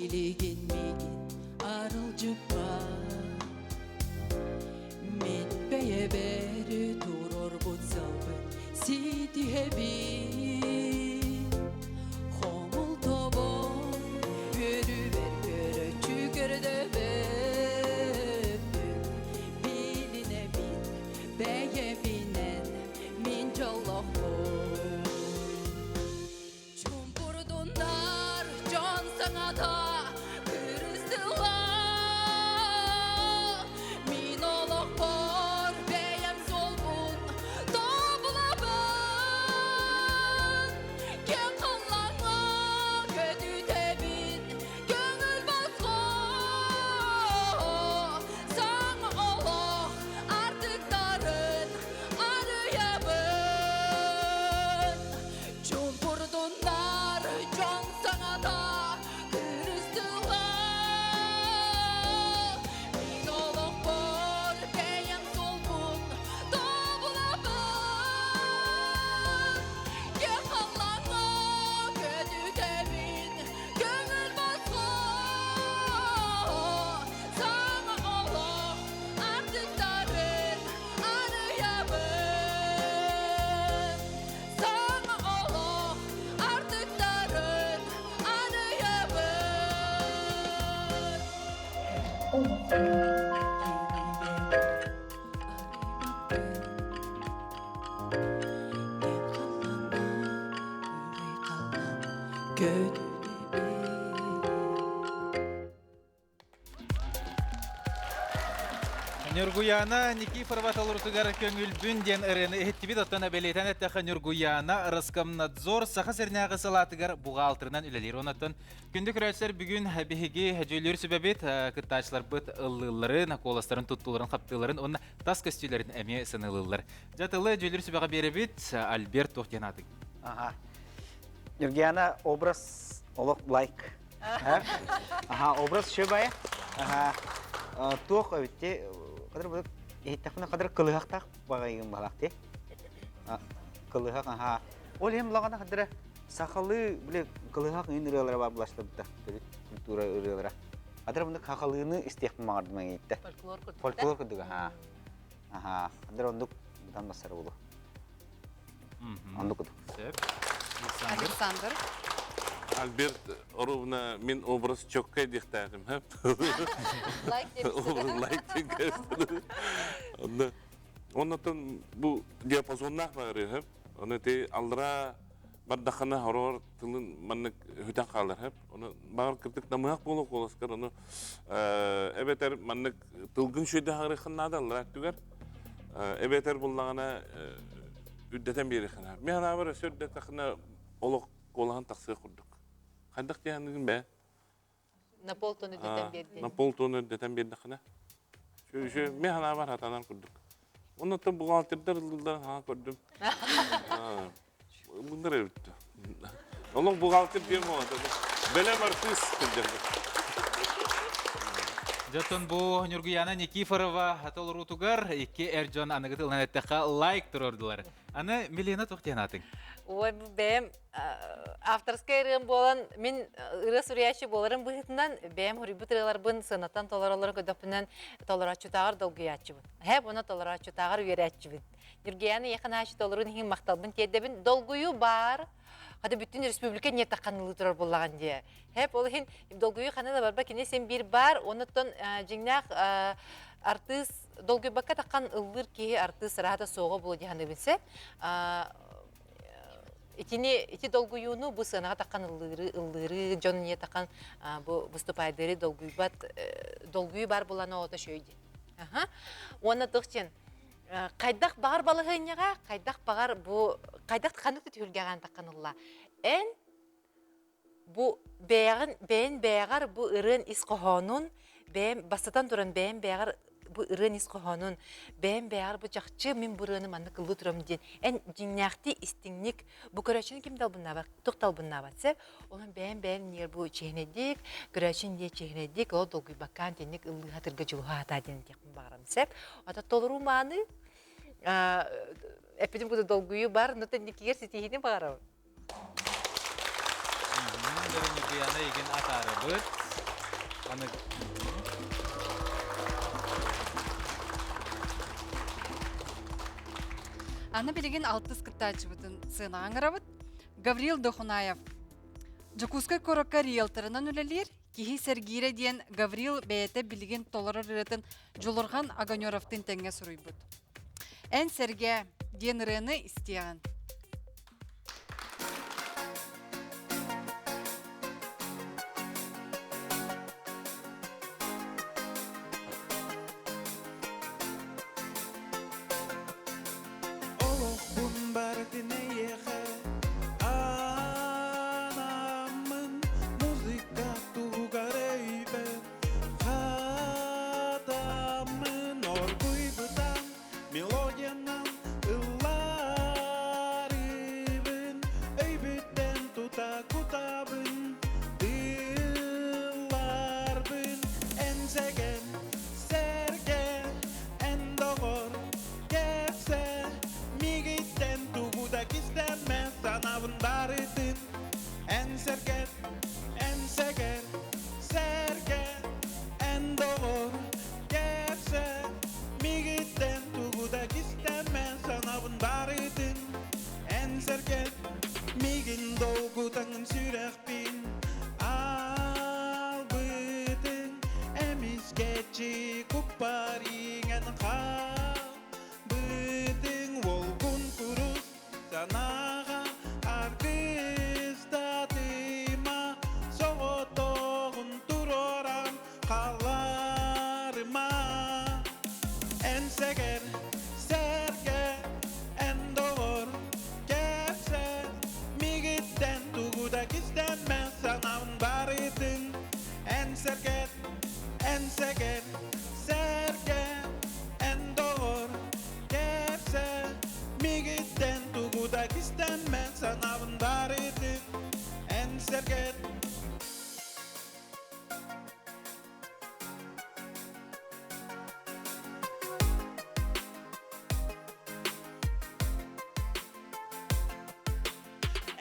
Билигин миигин арылдьыппат Мин бэйэбэр турорбут сылбын ситиһэбин Хомолтобун үөрүүбэр көрөччү көрдөбөппүн Билинэбин бэйэбинэн мин дьоллоохпун Чуумпурдуннар дьон саҥата кырыстылар Мин олохпор бэйэм суолбун тобулабын Кэм халлааҥҥа көтүтэбин көҥүл босхо Саҥа олох артыктарын арыйабын Чуумпурдуннар дьон саҥата кырыстылар Мин олохпор бэйэм суолбун тобулабын Кэм халлааҥҥа көтүтэбин көҥүл босхо Саҥа олох артыктарын арыйабын Саҥа олох артыктарын арыйабын. Ньургуяна Никифорова толорутугар көҥүлбүн диэн ырыаны иһиттибит. Оттон бэлиэтээн эттэххэ Ньургуяна Роскомнадзор Саха сиринээҕи салаатыгар буҕаалтырынан үлэлиир. Онон күндү көрөөччүлэр бүгүн биһиги дьүүллүүр сүбэбит кыттааччыларбыт ыллыылларын, куоластарын туттууларын, хаптыыларын уонна тас көстүүлэрин эмиэ сыаналыыллар. Дьэ тылы дьүүллүүр сүбэҕэ биэрэбит. Альберт туох диэн аатыҥ? Ага. Ньургуяна образ олох лайк. Аха, образ шөбайа. Аха, туох эбитти, кадыр бу иһиттэхпинэ кадыр кылыһахтаах багайгын балахти. Кылыһах, аха. Ол иһин лагана кадыра сахалыы биле кылыһах ын ырыалара бар булаштыбыта. Төрүт культура ырыалара. Кадыр буну хахалыыны истиэхпин маҕардым иһитте. Фольклор курдук. Фольклор курдук, аха. Аха, кадыр ондук бутан басар болу. Оннук курдук. Сөп. Александр. Альберт ровно мин образ чөккө диэхтээхим хэп. Лайк Лайк диэн Оннотон бу диапазоннаах баары хэп. Оны ти аллара бардахана хорор тылын маннык хүтэн хаалар хэп. Оны баар кырдык намыһах буолуох куоласкар ону эбэтэр маннык тылгын шүйдэ хаҥырыххын наада аллара өттүгэр эбэтэр буллаҕына үрдэтэн биэриэххин мин санаабар өссө үрдэтэххинэ олох куолаһын тахсыах курдук хайдах диэххин бээ На полтон үрдэтэн биэрдин. На полтон үрдэтэн биэрдэххинэ мин санаабар хатанар курдук оннуттан бухгалтердар ыллылларын хаҥа көрдүм Bunlar эбит. Олох бухгалтер диэн буолла. Бэлэм артыыс сылдьар. Дьоттон бу Ньургуяна Никифорова толоруутугар икки эр дьон аныгы тылынан эттэххэ лайк турордулар. Аны Милена туох диэн аатыҥ? Ой, бу бэйэм авторскай ырыам буолан, мин ырыа суруйааччы буоларым быһыытынан бэйэм хоруйбут ырыаларбын сыанаттан толороллорун көрдөхпүнэн толорооччутааҕар долгуйааччыбын. Һэ, буна толорооччутааҕар үөрээччибин. Ньургуйаана Еханач толорун иһин махталбын тиэрдэбин. Долгуйуу баар. Хата бүттүн республика не тахханылыы турар буоллаҕын дии. Хэп ол иһин долгуйуу хана да барба кини син биир баар. Оннуттан дьиҥнээх артыыс долгуйбакка таххан ыллыыр киһи артыыс ыраата суоҕа буолуо дии саныыбын сөп. Итини ити долгуйууну бу сыанаҕа таххан ыллыыры ыллыыры дьон не таххан бу выступайдыыры долгуйбат долгуйуу баар буолан оҕото шөй дии. Уонна туох диэн хайдах баҕар балаһыанньаҕа, хайдах баҕар бу хайдах ханнык да түһүлгэҕэ тахханылла. Эн бу бэйэҕин бэйэн бэйэҕэр бу ырыан ис хоһоонун бэйэм бастатан туран бэйэм бэйэҕэр бу ырыан ис хоһоонун бэйэм бэйэҕэр бу чахчы мин бу ырыаны маннык ыллыы турам диэн эн дьиҥнээхтии истиҥник бу көрөөччүнү ким да албыннаабат туох да албыннаабат сөп Онон бэйэм бэйэм ниэр бу чиэһинэйдик, көрөөччүн диэ чиэһинэйдик, ол долгуйбаккаан тинник ыллыыһатырга дьулуһаата диэн этиэхпин баҕарам сөп. Ата толоруу мааны эппитим курдук долгуйуу бар, но тэнникигэр ситиһиини баҕарабын. Ньургуяна игин атаарыбыт. Аны Аны билигин алтыс кыттааччыбытын сыанаҕа ыҥырабыт. Гаврил Дохунаев. Дьокуускай куоракка риэлторынан үлэлиир, киһи сэргиирэ диэн Гаврил бэйэтэ билигин толорор ырыатын Дьулурҕан Огонеровтыын тэҥҥэ суруйбут. Эн сэргээ диэн ырыаны истиэҕин. Олохпун барытын эйиэхэ анааммын музыка туһугар өйбөр хатаммын оргуйбутан мелодиянан ылларыбын өйбүттэн тута кутабын тылларбын эн сэгэн сэргэ эн доҕор кэпсэ мигиттэн тугу да кистэммэ санаабын барытын эн сэргэр эн сэгэр сэргэ эн доҕор кэпсэ мигиттэн тугу да кистэммэ санаабын барытын эн сэргэр мигин долгутаҥын сүрэхпин албытын эмискэччи куппар иҥэн хаалбытыҥ уолгун курус санааҕа аргыстатыма соҕотоҕун туруоран хаалларыма эн сэгэр сэргэ эн доҕор кэпсэ мигиттэн тугу да кистэммэ санаабын барытын эн сэргэр эн сэгэр сэргэ эн доҕор кэпсэ мигиттэн тугу да кистэммэ санаабын барытын эн сэргэр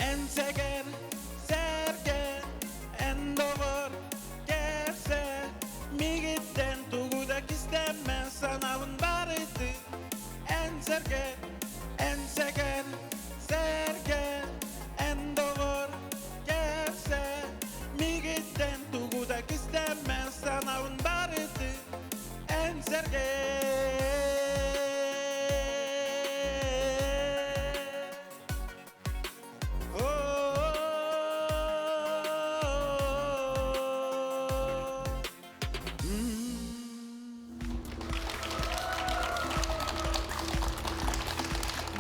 Эн сэгэр, сэргэ, эн доҕор, кэпсэ, мигиттэн тугу да кистэммэ санаабын барытын. Эн сэргэ, эн сэгэр, сэргэ, эн доҕор, кэпсэ, мигиттэн тугу да кистэммэ санаабын барытын. Эн сэргэ.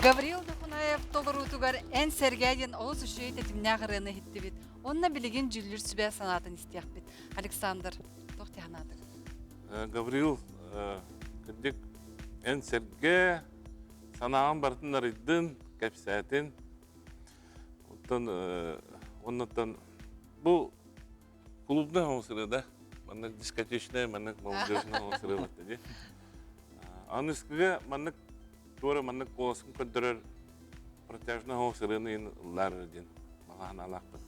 Гаврил Дохунаев толоруутугар эн сэргээ диэн олус үчүгэй тэтимнээх ырыаны иһиттибит. Онно билигин дьүүллүүр сүбэ санаатын истиэхпит. Александр, туох дии санаатыҥ? Гаврил, кырдьык, эн сэргээ санааҕын барытын арыйдын, кэпсээтин. Оттон оннуттан бу клубный хоҥсырыы да, маннык дискотечная, маннык молодежный хоҥсырыы батта дии. Аныскыга маннык туора маннык куоласын көрдөрөр протяжный хоҥсырыыны ыллаар диэн баҕа санаалаахпын.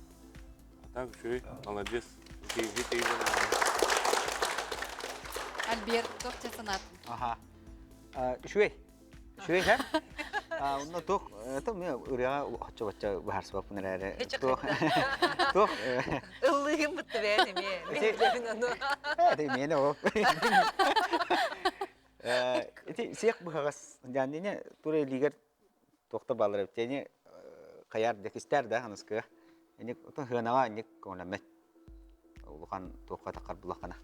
А так үчүгэй, молодец. Альберт, туох дьэ санаатын? Аха. Үчүгэй. Үчүгэй һэ? Онно туох, это мне ырыаҕа оччо-бачча быһаарсыбаппын эрээри. Туох, туох. Ыллыгым бытты бэйэн эмиэ. Мен билэбин ону. Это именно ол. Ити сиэх быһаҕас дьааннине тура илиигэр туохта баалар эбит. Эни хайар декистер да аныскыга. Эни хыанаҕа инник көҥүлэммэт. Улахан туохха таххар булаххана.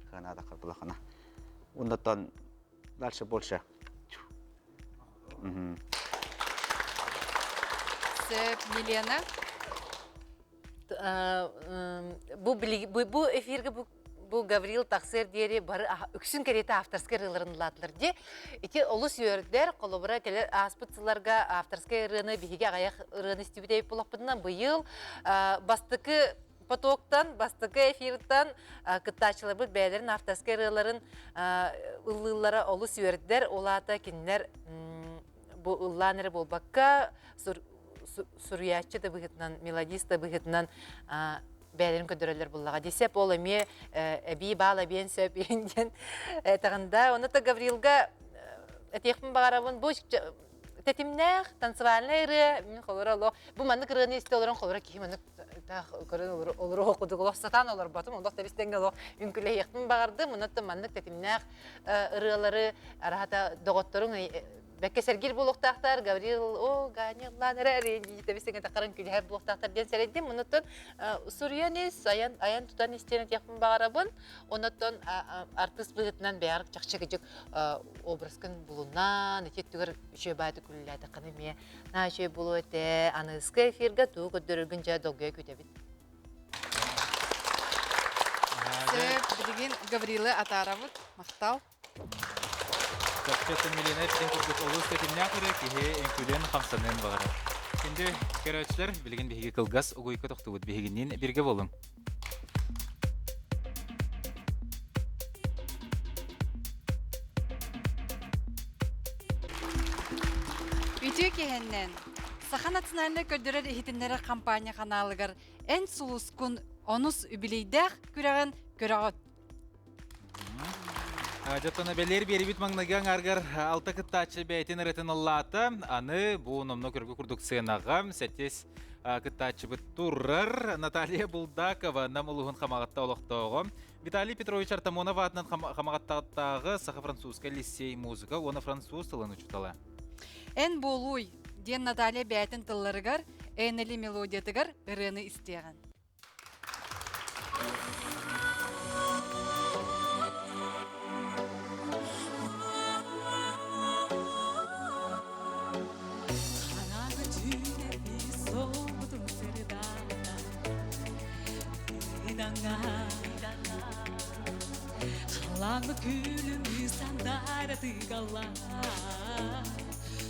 Хыанаҕа таххар булаххана. Ундаттан дальше больше. Сөп, Милена. Бу бу эфиргэ бу бу Гаврил тахсыар диэри бары үксүн кэриэтэ авторскай ырыаларын ылаатылар дии. Ити олус үөрдэр, холобура кэлэр ааспыт сылларга авторскай ырыаны биһиги аҕыйах ырыаны истибит эбит буоллахпытына быйыл бастакы потоктан, бастакы эфиртан кыттааччыларбыт бэйэлэрин авторскай ырыаларын ыллыыллара олус үөрдэр. Ол аата кинилэр бу ыллаан эрэ буолбакка, суруйааччы да быһыытынан, мелодист да быһыытынан. бэйэлэрин көрдөрөллөр буллаҕа. Дисеп ол эмиэ эбии баал эбиэн сөп диэн этэҕин да. Ону та Гаврилга этиэхпин баҕарабын бу тэтимнээх танцевальнай ырыа мин холоро олох бу маннык ырыаны истэ олорон холоро киһи маннык таах көрөн олоруох курдук олох сатаан олорботум олох тэбис-тэҥҥэ олох үҥкүлэһиэхпин баҕардым онон маннык тэтимнээх ырыалары араһата доҕотторуҥ бэккэ сэргиир буолуохтаахтар Гаврил о Ганя ыллаан эрэ тэбис-тэҥҥэ таххарын күлүһэр буолуохтаахтар диэн сэрэйдим онуттан суруйан ис айан айан тутан истиэн этиэхпин баҕарабын онуттан артыыс быһыытынан бэйэҕэр чахчы кыдьык образкын булунан ити өттүгэр үчүгэй баайдык үлэлээтэххинэ эмиэ наһаа үчүгэй буолуо этэ. Аныгыскы эфиргэ тугу көрдөрөргүн дьэ долгуйа күүтэбит. Сөп, билигин Гаврилы атаарабыт. Махтал. Чахчы Милена эппитин курдук олус тэтимнээх ырыа киһи үҥкүүлүөн хамсаныан баҕарар. Күндү көрөөччүлэр, билигин биһиги кылгас угуйка тохтубут биһигинниин бииргэ буолуҥ. Үтүө киһиннэн Саха национальнай көрдөрөр иһитиннэрэр компания ханаалыгар Эн сулускун онус үбүлүйдээх күрэҕин көрөҕүт. Дьоттон бэлиэр биэрибит маҥнайгы аҥааргар алта кыттааччы бэйэтин ырытын ыллаата. Аны бу номно көргө курдук сыанаҕа сэттис кыттааччыбыт турар Наталья Булдакова Нам улууһун Хамаҕатта олохтооҕо. Виталий Петрович Артамонов аатынан Хамаҕаттааҕы Саха-французскай лицей музыка уонна француз тылын учуутала. Эн буолууй диэн Наталья бэйэтин тылларыгар, Энели мелодиятыгар ырыаны истиэҕин. Халаҥы күлүмү сандара тыгаллар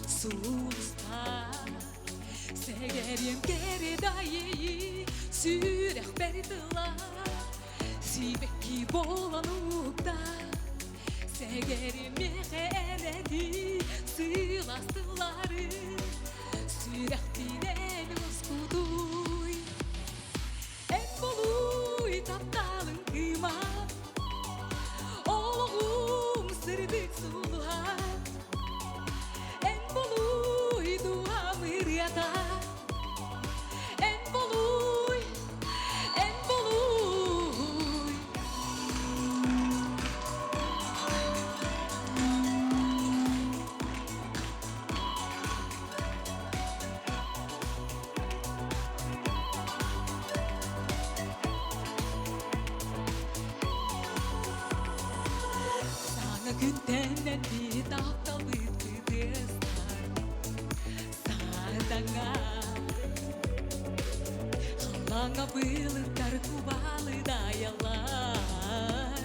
Сулустар Сэгэриэм кэрэ дайыы сүрэхпэр тыла Сибэкки буолан уктар Сэгэриэм миэхэ энэти сылаас тыллары Сүрэхпинэн уоскутуй Эн болуй тапталыҥ кыыма Олоҕум сырдык сулуһа Эн болуй дууһам ырыата Эн болуй, эн болуй Саҥа күнтэн эппит тапталбыт кытыастар Сардаҥа Халлааҥҥа былыттар кубалыдайаллар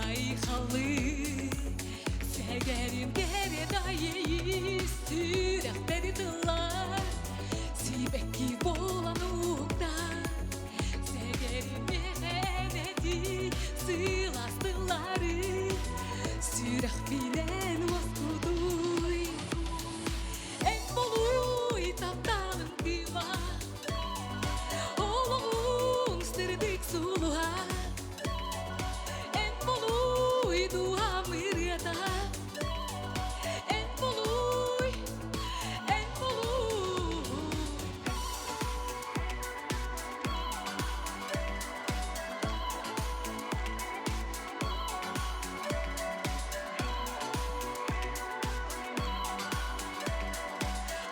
Айхалы Сэгэрим кэрэ дайыы сүрэхпэр тыллар Сибэкки буолан уктар Сэгэрим миэхэ сылаас тыллары Сүрэхпинэн уоскутуй Эн болуй тапталым кыыма Олоҕуҥ сырдык сулуһа Эн болуй дууһам ырыата Эн болуй, эн болуй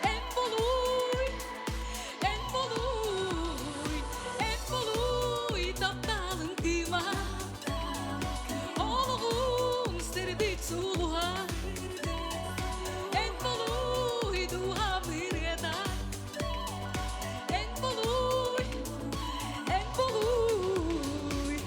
Эн болуй, эн болуй, эн болуй тапталыҥ кыыма Олоҕуҥ сырдык сулуһа Эн болуй дууһам ырыата Эн болуй, эн болуй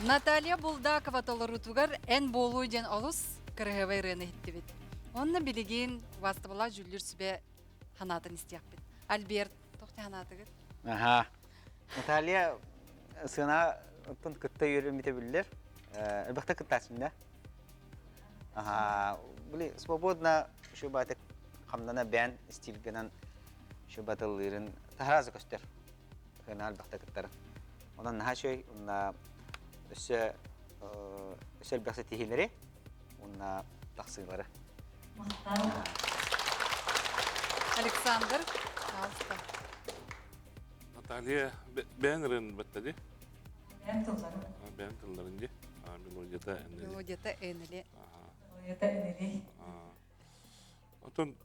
Наталья Булдакова толоруутугар эн буолуу диэн олус. кыраһыабай ырыаны иһиттибит. Онно билигин убаастабыллаах дьүүллүүр сүбэ ханаатын истиэхпит. Альберт, туох ханаатыгыт? Аха. Наталья сына оттон кытта үөрэммитэ биллэр. Элбэхтэ кыттааччым да. Аха, били свободно шубатык хамнана бээн стильгынан шубатыллыырын таһаразы көстөр. Кына элбэхтэ кыттарын. Онон наһаа үчүгэй уонна өссө өссө элбэх ситиһиилэри уонна тахсыылары. Александр, пожалуйста. Наталья бэйэн ырыын баттады. Бэйэм тылларым. Бэйэм тылларын ди. Мелодията энели. Мелодията энели. Мелодията энели. Отон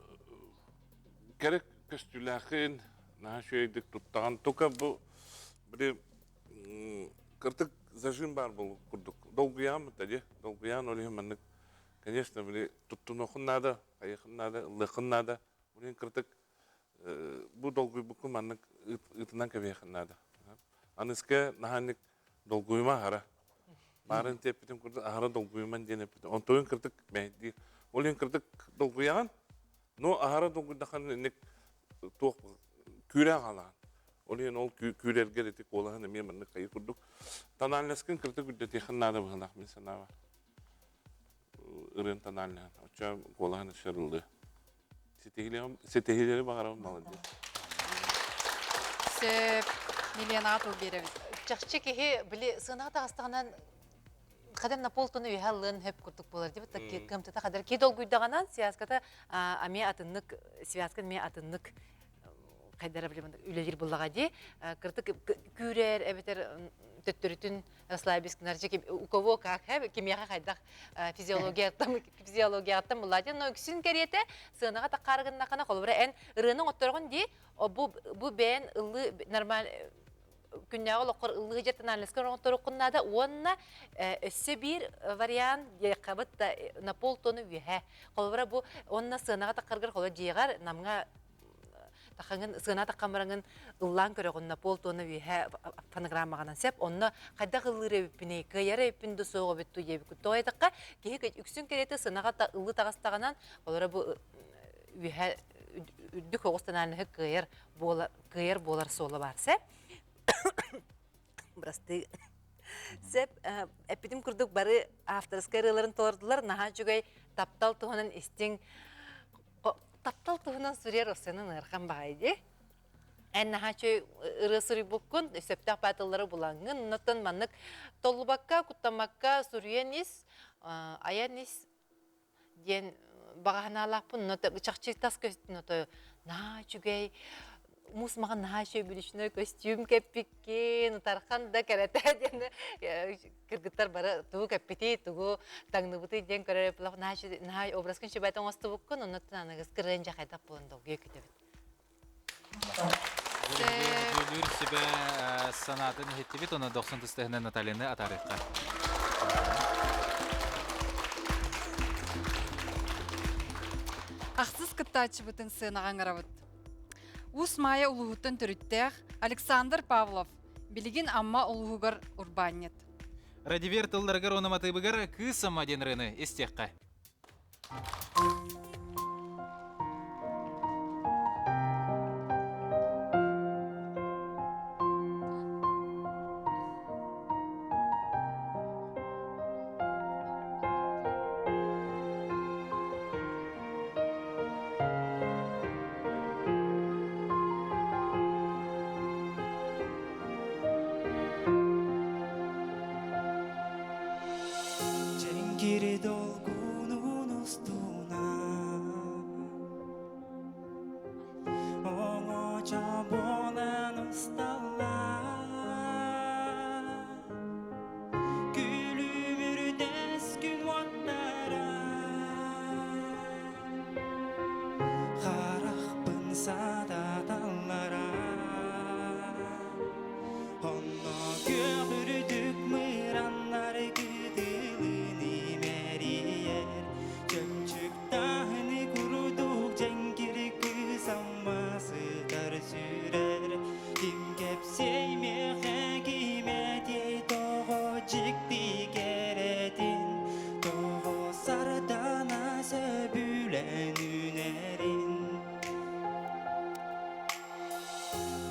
керек көстүүлээхин наһаа үчүгэйдик туттаҕын. Тука бу били кыртык зажим баар буолуох курдук. Долгуйаан бытта дии. Долгуйаан ол иһин маннык конечно били туттунуоххун наада, хайыаххын наада, ыллыаххын наада. Ол иһин кыртык бу долгуйбуккун маннык ыытынан кэбиһиэххин наада. Аныска наһааннык долгуйума аһара. Баарын тиэппитим курдук аһара долгуйуман диэн эппитим. Онтуйун кыртык мэйдиир. Ол иһин кыртык долгуйаҕын, Но аһара долгуйдаххына инник туох күүрэ хаалаҕын. Ол иһин ол күүрэргэр ити куолаһын эмиэ маннык хайы курдук тональноскын кыртык үрдэтиэххин наада быһыылаах мин санаабар. Ырыан тональноһын. Оччо куолаһын өссө ырыллыа. Ситиһиилэри баҕарабын молодец. Сөп. Миленаҕа тыл биэрэбит. Чахчы киһи били сыанаҕа таҕыстаҕынан Хадам на полтону үһэ аллыан хөп курдук буолар дибит кымтыта хадар ки долгуйдаҕынан связката ами атыннык связка эмиэ атыннык хайдара билим үлэлиир буллаҕа дии кыртык күүрэр эбэтэр төттөрүтүн расслабись гынар у кого как кимиэхэ хайдах физиологияттан физиологияттан булла дии но үксүн кэриэтэ сыанаҕа таххаары гыннаххына холобура эн ырыаны оҥоттороҕун дии бу бу бэйэн ыллыы нормаль күннээҕи олоххор ыллыы дьартанаальнаска оҥотторуоххун наада уонна өссө биир вариант диэххабыт да на полтону үөһэ холобура бу уонна сыанаҕа таххаргар холо дьиэҕэр намҥа тахаҥын сыана таххан бараҥын ыллаан көрөҕүн на полтона үөһэ фонограммаҕынан сеп онно хайдах ыллыыр эбиппиний кыайар эбиппин да суох эбит ту диэбиккит тоҕо этахха киһи үксүн кэриэтэ сыанаҕа ыллыы таҕыстаҕынан олоро бу үөһэ үрдүк оҕус тональноһы кыайар буола кыайар буолар суола баар сеп бырастыы сеп эппитим курдук бары авторскай ырыаларын толордулар наһаа үчүгэй таптал туһунан истиҥ таптал туһунан суруйар осенын ыархан баҕайы дии эн наһаа үчүгэй ырыа суруйбуккун сөптөөх баатыллары булаҥҥын оннуттан маннык толлубакка куттаммакка суруйан ис айан ис диэн баҕа санаалаахпын. Но чахчы тас көстүн ото наһаа үчүгэй муус маҕан наһаа үчүгэй бүлүчүнэй көстүүм кэппиккин, утархан да кэрэтэ диэн кыргыттар бары тугу кэппитий, тугу таҥныбытый диэн көрөр наһаа наһаа образкын сүбэт оҥостубуккун, оннуттан аныгыс кырыан дьэ хайдах буолан долгуйа күтэбит. Дьүүллүүр сүбэ санаатын иһиттибит, уонна дохсун тыстыһынан Натальяны атаарыахха. Ахсыс кыттааччыбытын сыанаҕа ыҥырабыт. Уус Маайа улууһуттан төрүттээх Александр Павлов билигин Амма улууһугар урбаанньыт. Радивер тылларыгар уонна матыыбыгар Кыыс Амма диэн ырыаны истиэххэ. Дьэҥкири долгунун устунан.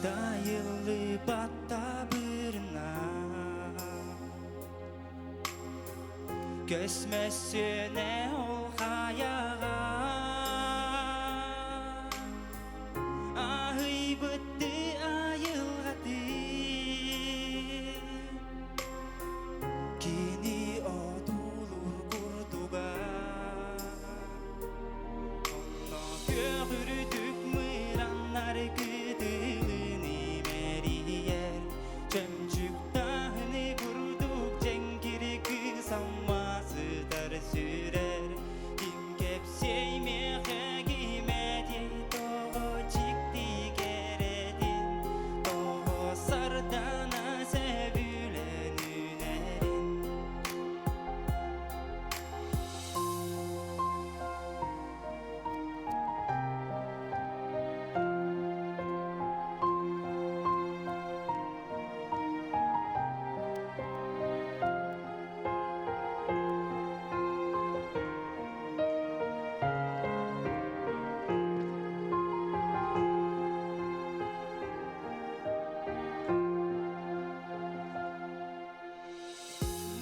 Тайыллыбат табырына Көсмөсүнэ ол хайаҕа Аһыйбытты айылҕаты Кини одуулуур курдуга Онно күөх үрдүк мыраннар кытылын имэрийэр Чөмчүк таһыны курдук дьэҥкир кыыс ама сытар сүрэр Ким кэпсиэй миэхэ кимэтий тоҕо дьикти кэрэтин Тоҕо сардана сөбүлэн үнэрин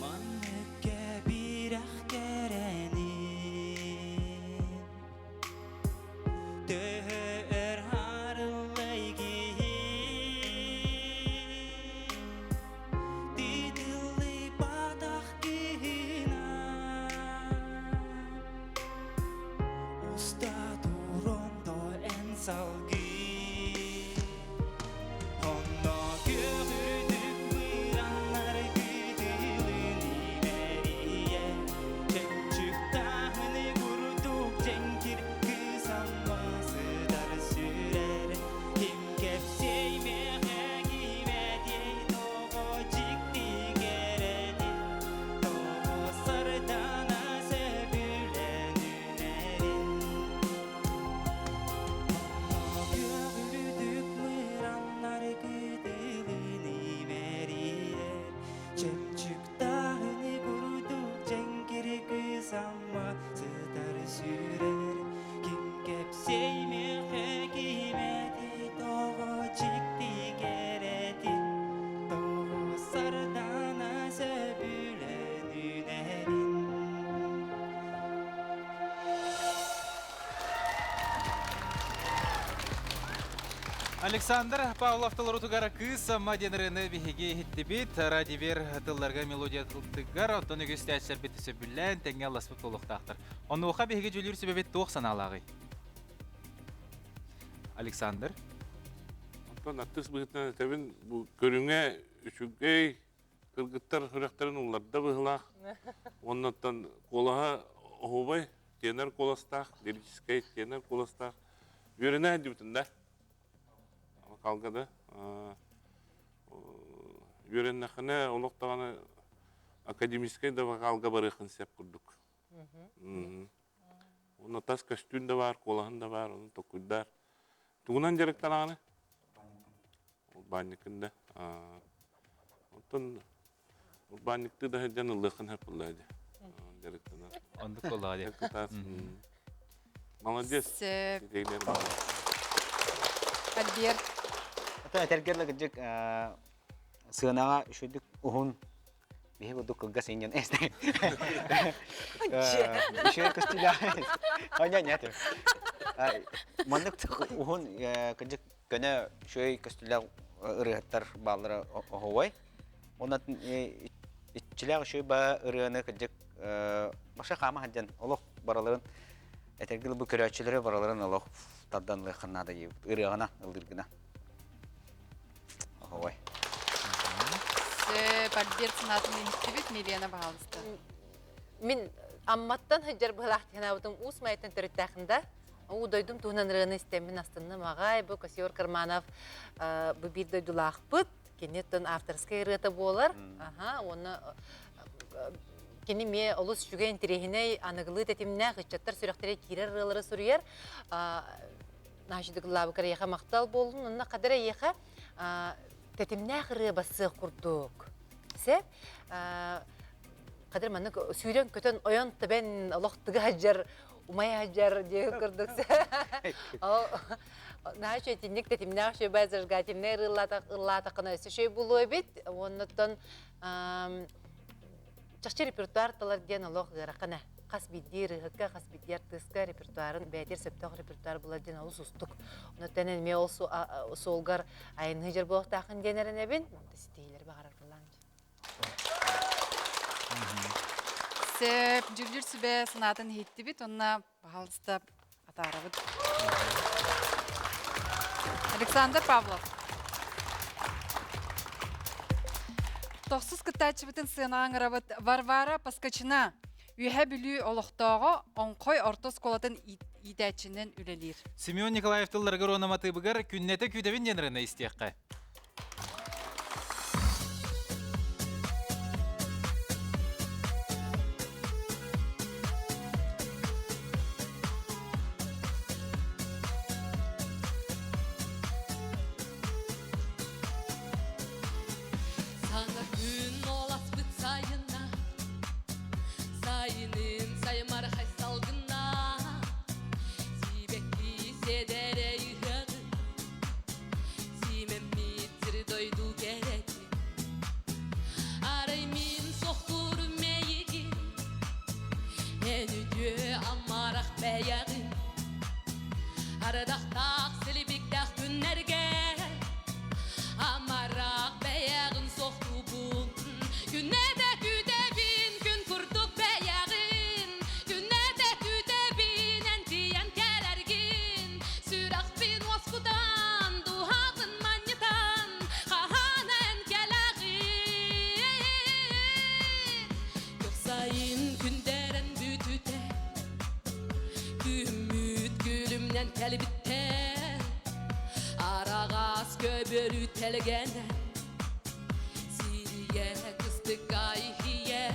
Маннык кэбирэх кэрэни Төһө өр харыллай киһи Титиллибатах киһина Уста турондо эн салгыы Онно күөх үрдүк мыраннар кытылын имэрийэ Чөмчүк таһыны курдук дьэҥкир кыыс ама сытар сүрэр Ким кэпсиэй миэхэ кимэтиэй тоҕо дьикти кэрэтин Тоҕо сардана сөбүлэн үнэрин Күөх үрдүк мыраннар кытылын имэрийэр Чөмчүк таһыны курдук дьэҥкир кыыс ама сытар сүрэр Ким кэпсиэй миэхэ кимэтий тоҕо дьикти кэрэтин Тоҕо сардана сөбүлэн үнэрин Александр Павлов толорутугар Кыыс Амма диэн ырыаны биһиги иһиттибит. Радивер тылларга мелодия тылтыгар, оттон үгүс тээччэрбит сөбүлээн тэҥҥэ ылласпыт буолуохтаахтар. Онуоха биһиги дьүүлүүр сүбэбит туох санаалааҕый? Александр? Онтон артыыс быһыытынан этэбин, бу көрүҥэ үчүгэй, кыргыттар сүрэхтэрин улларда быһыылаах. Уоннаттан куолаһа оһуобай, тенор куоластаах, лирическэй тенор куоластаах. Үөрэнэ сылдьыбытын да. Вокалга да. Үөрэннэххинэ олох даҕаны академическай да вокалга барыаххын сөп курдук. Уонна тас көстүүн да баар, куолаһын да баар, ону толкуйдаар. Тугунан дьарыктанаҕыный? Урбаанньыккын да. Оттон урбаанньыктыы да сылдьан ыллыаххын сөп буоллаа дии. Дьарыктанар. Оннук буоллаҕа дии. Кытаас. Молодец. Сөп. Альберт. Ата этэргэр кырдьык сыанаҕа үчүгдүк уһун биһи курдук кылгас инньэн эстэ. Үчүгэй көстүүлээх. Оня нет. Маннык уһун кырдьык көнө үчүгэй көстүүлээх ырыаһыттар бааллара оһуобай. Онон иччилээх үчүгэй ба ырыаны кырдьык баша хаама сылдьан олох бараларын этэргэ бу көрөөччүлэрэ бараларын олох тардан ылыахха наада диэбит ырыаҕына ыллыыргына. Оһуобай. Сөп, Альберт санаатын иһиттибит, Милена, пожалуйста. Мин Амматтан сылдьар быһылаах диэн Уус Майаттан төрүттээхин да. Уу дойдум туһунан ырыаны истэммин астынным аҕай. Бу Косиор Карманов бу биир дойдулаахпыт. Кини оттон авторскай ырыата буолар. Аха, уонна кини эмиэ олус үчүгэй интэриэһинэй аныгылыы тэтимнээх ыччаттар сүрэхтэрэ киирэр ырыалары суруйар. Наһаа үчүгэй эйиэхэ махтал буоллун. Онно хадыр эйиэхэ тэтимнээх ырыа бассыах курдук. Сеп Хадыр маннык сүүрэн көтөн ойон тэбэн олох тыга сылдьар. Умай сылдьар диэн курдук. Ол наһаа үчүгэй итинник тэтимнээх үчүгэй зажигательнай ыллаатаххына өссө үчүгэй буолуо эбит. Уоннуттан чахчы репертуар талар диэн олох ыарахан ээ. Хас биирдии ырыаһыкка, хас биирдии артыыска репертуарын бэйэтигэр сөптөөх репертуар булар диэн олус уустук. Онуттан эмиэ ол суолгар айанныы дьар буолуохтааххын диэн эрэнэбин. Ситиһиилэри баҕарар буоллаҕым. Сөп, дьүүллүүр сүбэ санаатын иһиттибит уонна пожалуйста атаарабыт. Александр Павлов. Тохсус кыттааччыбытын сыанаҕа ыҥырабыт Варвара Поскачина. Үөһээ Бүлүү олохтооҕо Оҥхой орто оскуолатын иитээччинэн үлэлиир. Семен Николаев тылларыгар уонна матыыбыгар күннэтэ күүтэбин диэн ырыаны истиэххэ. Саҥа күн оласпыт сайына Сайынын саймархай салгына Сибэкки сэдэрэй ыһыаҕын Симэммит сир дойду кэрэтин Арай мин сохтуурум эйигин Эн үтүө амарах бэйэҕин Ардахтаах силибиктээх күннэргэ Амарах бэйэҕин сохтуубун Күннэтэ күүтэбин күн курдук бэйэҕин Күннэтэ күүтэбин эн тиийэн кэлэргин Сүрэхпин уоскутан, дууһабын манньытан Хаһан эн кэлэҕин Күөх сайын күндэрэн бүтүтэ Күммүт күлүмнэн кэлбиттэр Араҕас көбөрү тэлгэнэ Сирийэ кыстыкка иһийэр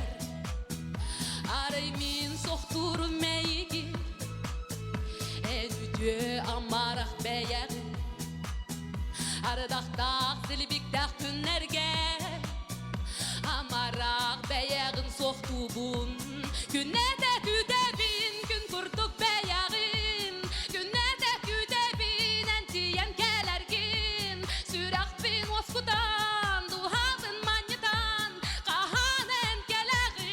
Арай мин сохтуурум эйигин Эн үтүө амарах бэйэҕин Ардахтаах силбиктээх күннэргэ Амарах бэйэҕин суохтуубун Күннэтэ күүтэбин күн курдук бэйэҕин Күннэтэ күүтэбин эн тиийэн кэлэргин Сүрэхпин уоскутан, дууһабын манньытан Хаһан эн кэлэҕин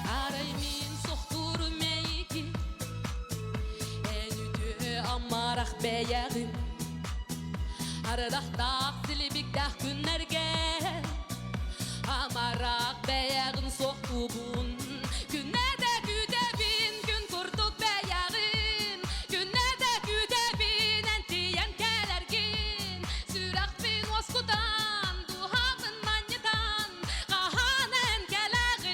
Арай мин сохтуурум эйигин Эн үтүө амарах бэйэҕин Ардахтаах силибиктээх күннэргэ Амарах бэйэҕин суохтуубун Күннэтэ күүтэбин күн курдук бэйэҕин Күннэтэ күүтэбин эн тиийэн кэлэргин Сүрэхпин уоскутан, дууһабын манньытан Хаһан эн кэлэҕин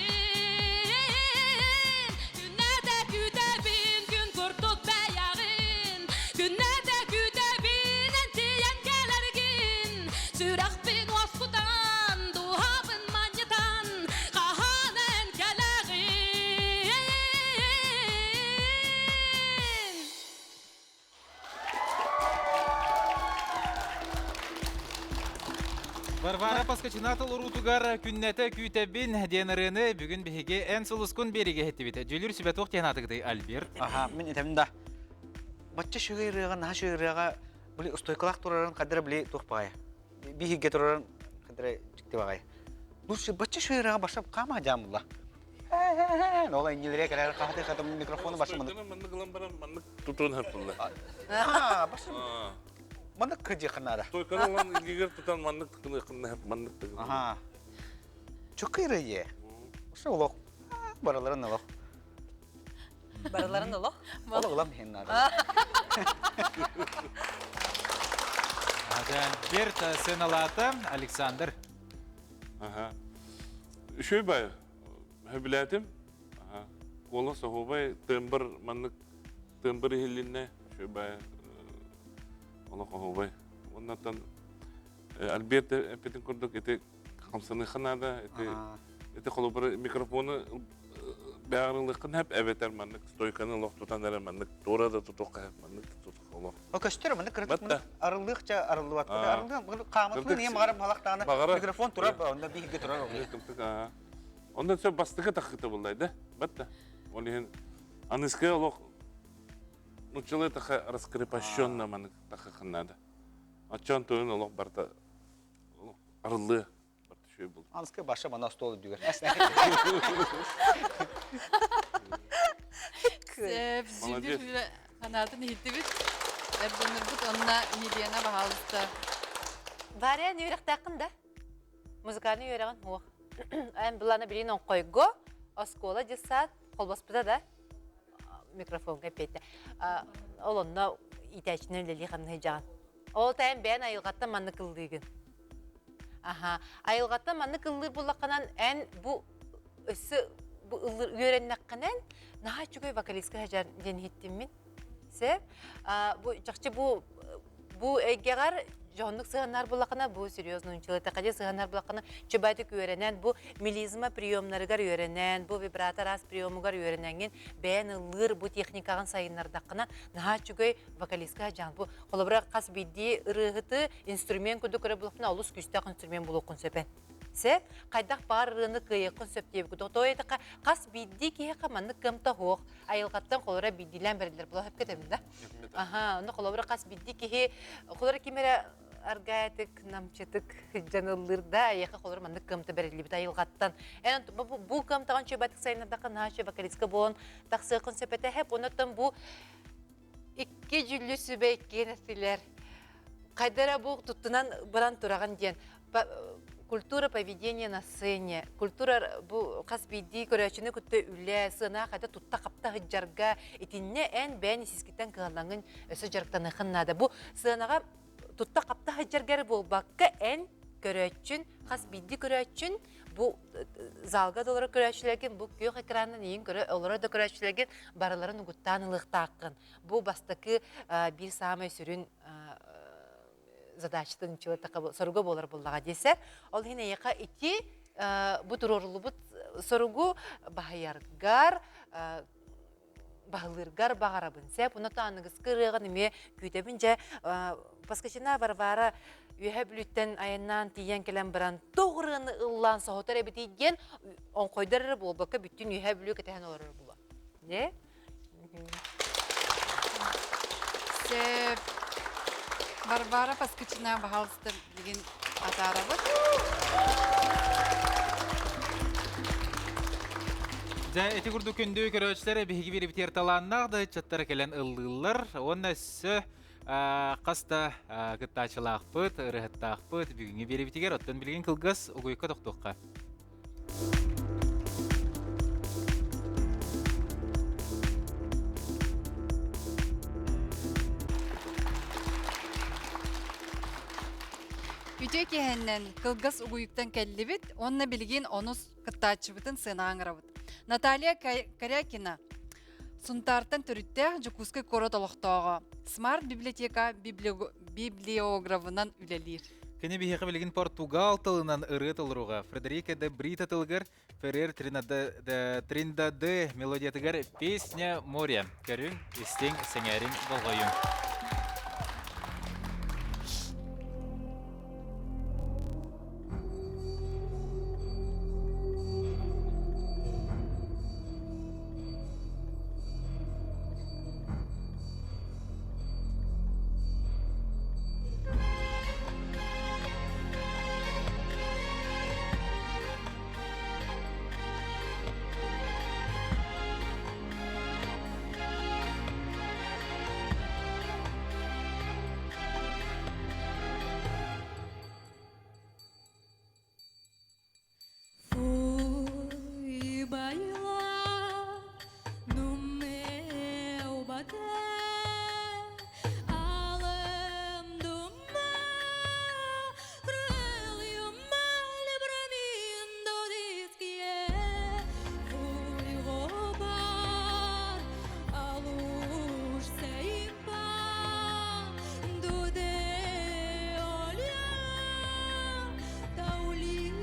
Күннэтэ күүтэбин күн курдук бэйэҕин Күннэтэ күүтэбин эн тиийэн кэлэргин Сүрэхпин уоскутан, дууһабын манньытан Хаһан эн кэлэҕин Варвара Поскачина толоруутугар күннэтэ күүтэбин диэн ырыаны бүгүн биһиги эн сулускун биэригэ иһиттибит. Дьүүлүр сүбэ туох диэн аатыгытый Альберт? Аха, мин этем да. Бачча шүгэй ырыаҕа, наһаа шүгэй ырыаҕа били устойкалаах турарын хадара били туох баҕайы. Биһигэ турарын хадара дьикти баҕайы. Лучше бачча шүгэй ырыаҕа баша хаама жаамылла. Ол иннилере кэлэр хахаты хатым микрофону башы маны. Маннык ылан баран маннык тутун хаппылла. Аа, башы. Маннык кыдьыхын наада. Стойканы ылан илгигер тутан маннык тыкыныахын маннык тыкын. Аха. Чукырые. Ошо олох бараларын олох. Бараларын олох? Олох улам хин наада. Альберт сыаналаата Александр. Аха. Үчүгэй бай. Сөбүлээтим. Аха. Куола соһуобай тыамбыр маннык тыамбыр иһиллиннэ. Үчүгэй бай. Олох оһуобай. Оннаттан Альберт эппитин курдук ити хамсаныха наада. Ити Ити холобура микрофону бэҕэрылыаххын сөп эбэтэр маннык стойканы олох тутан эрэ маннык туора да тутуохха сөп маннык да тутуохха олох. О көстөр маннык кырдык муну арыллыахча арыллыбат. Арыллыан хаамытын ийэм баҕара балахтаана микрофон турар онно биһиги турар ол. Онон сөп бастакы таххыта буллай да. Батта. Ол иһин аныскы олох нуччалыы таха раскрепощенно маннык таххахын надо. Оччон туйун олох барта арыллыа. Аныскы баша мана остуол үрдүгэр. Молодец. Ханаатын иһиттибит. Эрдоннорбут онна Милена баһаалыста. Варя, не үөрэхтээххин да? Музыкальный үөрэҕин суох. Эн былаана билин оҥхойго оскуола дьыссаат холбоспута да микрофонга эппиэтэ. Ол онно иитээччинэн үлэлии хамнаһы дьаҕан. Ол тайан бэйэн айылҕаттан маннык ыллыыгын. Аха. Айылҕаттан маннык ыллыыр буллаххынан эн бу өссө бу ыллыыр үөрэннэххинэн наһаа үчүгэй вокалистка сылдьар диэн иһиттим мин. Сөп. Бу чахчы бу бу эйгэҕэр дьоһуннук сыһаннар буллаххына бу серьезно училатахха сыһаннар буллаххына чөбөтүк үөрэнэн бу мелизма приемнарыгар үөрэнэн бу вибрато раз приемугар үөрэнэҥҥин бэйэн ыллыыр бу техникаҕын сайыннардаххына наһаа үчүгэй вокалистка дьаан бу Холобура, хас биирдии ырыаһыты инструмент курдук көрө булахпына олус күүстээх инструмент булуоххун сөп Сөп. Хайдах баар ырыаны кыайыаххын сөп диэбит. Тоҕо этиэххэ, хас биирдии киһиэхэ маннык кыамта суох. Айылҕаттан холобура биирдиилээн бэриллэр була сөпкө этэбин да? Аха, онно холобура хас биирдии киһи холобура ким эрэ аргаатык, намчытык сылдьан ыллыыр да, эйиэхэ холобура маннык кыамта бэриллибит айылҕаттан. Эн бу кыамтаҕын чөбөтүк сайыннардахха наһаа үчүгэй вокалистка буолан тахсыаххын сөп этэ. Хэп, оннуттан бу Икки дьүллү сүбэ иккиэн этилэр. Хайда эрэ бу туттунан баран тураҕын диэн. Культура поведения на сцене. Культура бу хас биирдии көрөөччүнү кытта үлэ, сыана хайда тутта-хапта сылдьарга итиннэ эн бэйэн исискиттэн кыһаллаҥын өссө дьарыктаныаххын наада. Бу сыанаҕа тутта-хапта сылдьарга эрэ буолбакка эн көрөөччүн, хас биирдии көрөөччүн бу залга да олорор көрөөччүлэргин, бу күөх экранынан ийин көрө олорор да көрөөччүлэргин барыларын угуттаан ылыахтааххын. Бу бастакы биир саамай сүрүн задачатын соруга буолар буллаҕа диэсэ. Ол иһин эйиэхэ ити бу туруоруллубут соругу баһыйаргар баһылыыргар баҕарабын. Сөп, онно аныгыскы ырыаҕын эмиэ күүтэбин. Дьэ, Поскачина Варвара Үөһэ Бүлүүттэн айаннаан тиийэн кэлэн баран туох ырыаны ыллаан соһутар эбитий диэн оҥхойдор эрэ буолбакка бүттүүн Үөһэ Бүлүү кэтэһэн олорор була. Дьэ? Сөп. Варвара Поскачина, пожалуйста, билигин атаарабыт. Дьэ, ити курдук күндү көрөөччүлэр биһиги биэрбитигэр талааннаах да ыччаттара кэлэн ыллыыллар. Уонна өссө хас да кыттааччылаахпыт, ырыһыттаахпыт бүгүҥҥү биэрибитигэр оттон билигин кылгас угуйка тохтуохха. Үтүө киэһэннэн кылгас угуйуктан кэллибит уонна билигин онус кыттааччыбытын сыанаҕа ыҥырабыт. Наталья Корякина Сунтаартан төрүттээх Дьокуускай куорат олохтооҕо, Смарт библиотека библиографынан үлэлиир. Кини биһиэхэ билигин португал тылынан ырыа толоруга Фредерико де Брита тылыгар Феррер Триндаде мелодиятыгар «Песня моря» көрүҥ, истиҥ, сэҥээриҥ, болҕойуҥ. Fui bailar no meu bater, além do mar, cruel e o mal bramindo diz que é. Fui roubar a luz sem par do teu olhar tão lindo.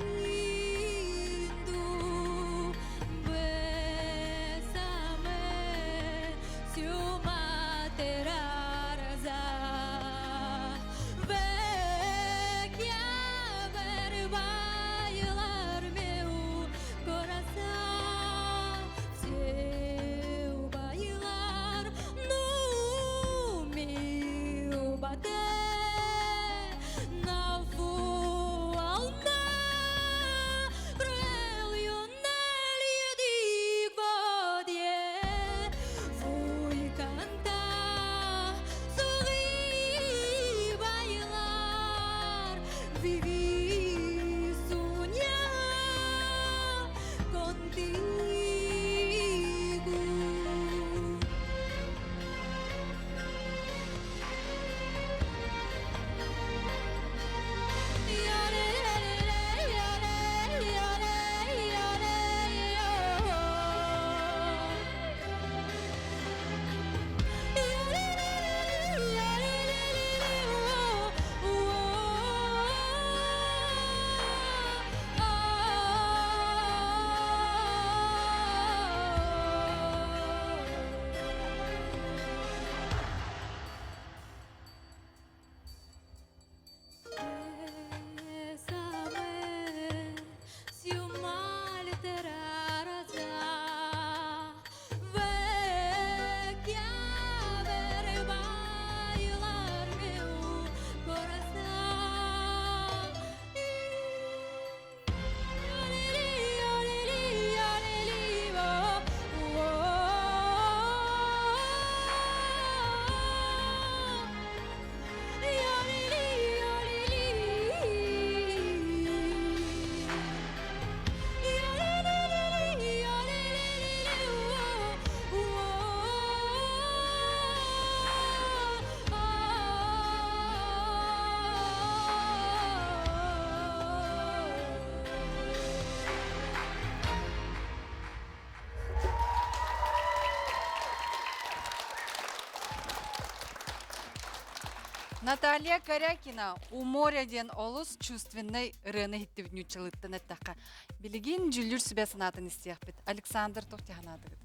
Наталья Корякина «У моря» диэн олус чувственнай ырыаны иһиттибит ньууччалыыттан эттэххэ. Билигин дьүллүүр сүбэ санаатын истиэхпит. Александр туох санаатыгыт?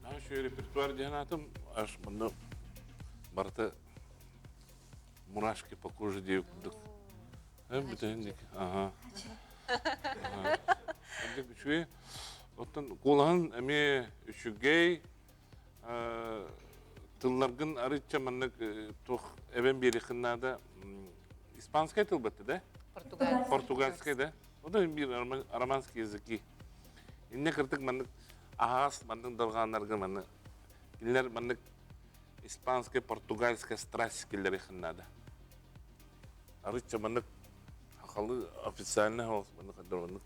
Наһаа үчүгэй репертуар диэн аатым. Аж манна барыта мурашки по коже диэбит курдук. Бүтүннүк. Ага. Үрдүк үчүгэй. Оттон куолаһын эмиэ үчүгэй. Тылларгын арыычча маннык туох эбэн биэриэххин наада. Испанскай тыл бэтте да? Португальскай. Португальскай да? Ода биир романский языки. Инне кыртык маннык аһаас маннык дорҕооннорго маннык кинилэр маннык испанскай, португальскай страсть киллэриэххин наада. Арыычча маннык хахалы официальный маннык маннык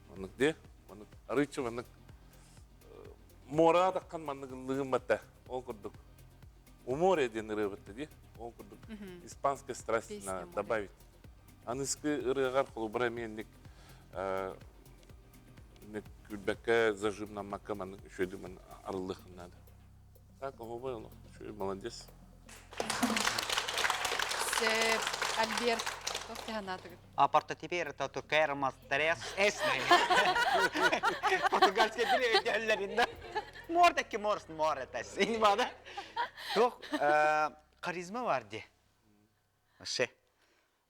маннык де маннык арыычча маннык муораҕа таххан маннык ыллыгым батта ол курдук у моря диэн ырыа батта дии ол курдук испанская страсть надо добавить аныскы ырыаҕар холобура эмиэ инник күлбэккэ зажимнаммакка маннык үчүгэйдик маннык арыллыаххын наада Так, оһуобай олох. Үчүгэй, молодец. Сөп. Альберт, туох санаатыгыт? А порто теперь это tu quer tres es Португальский dili өйдөһөллөрүндэ. Мордакки морс моретас. Инбада. Туох харизма бар ди. Ше.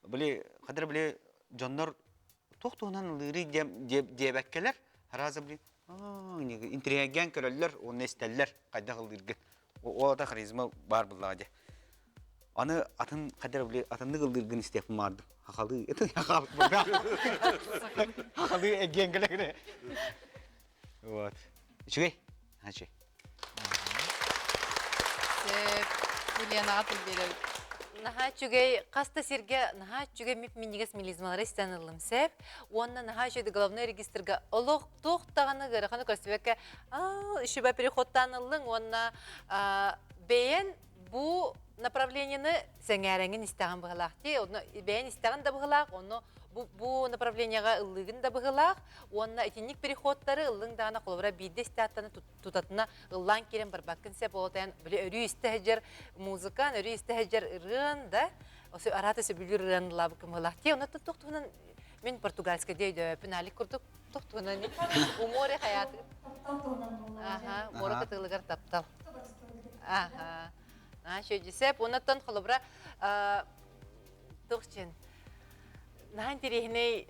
Били хадыр били дьоннор туох туһунан ылыырый диэбэккэлэр арааза били интригээн көрөллөр уонна истэллэр хайдах ыллыыргын ол ата харизма баар буллаҕа дии аны атын хадыр били атыннык ыллыыргын истиэхпин баҕардым хахалыы хахалыы эгиэн кэлэ вот үчүгэй Значит. Сөп. Еленаҕа тыл биэрэбит. Наһаа үчүгэй, хас да сиргэ наһаа үчүгэй мип-минньигэс мелизмалары истэн ыллым сөп. Уонна наһаа үчүгэй головной регистрга олох туох даҕаны ыараханы көрсүбэккэ үчүгэй переходтаан ыллыҥ уонна бэйэн бу направлениены сэҥээрэҥин истэҕин быһылаах дии. Онно бэйэн истэҕин да быһылаах, онно бу, бу направлениеҕа ыллыыгын да быһылаах уонна итинник переходтары ыллыҥ даҕаны холобура биирдэ истэаттаны тутатына ыллаан киирэн барбаккын сөп ол били өрүү истэ сылдьар музыкан өрүү истэ сылдьар ырыан да араата сөбүлүүр ырыан ылаабыккын быһылаах дии онно туох туһунан мин португальскай дии өйдөөбөппүн алик курдук туох туһунан у море хаyaаты Таптал туһунан буолла. Аха, муора кытылыгар таптал. Аха. Наша Дюсеп, оннаттан холобура туох диэн наһаа интэриэһинэй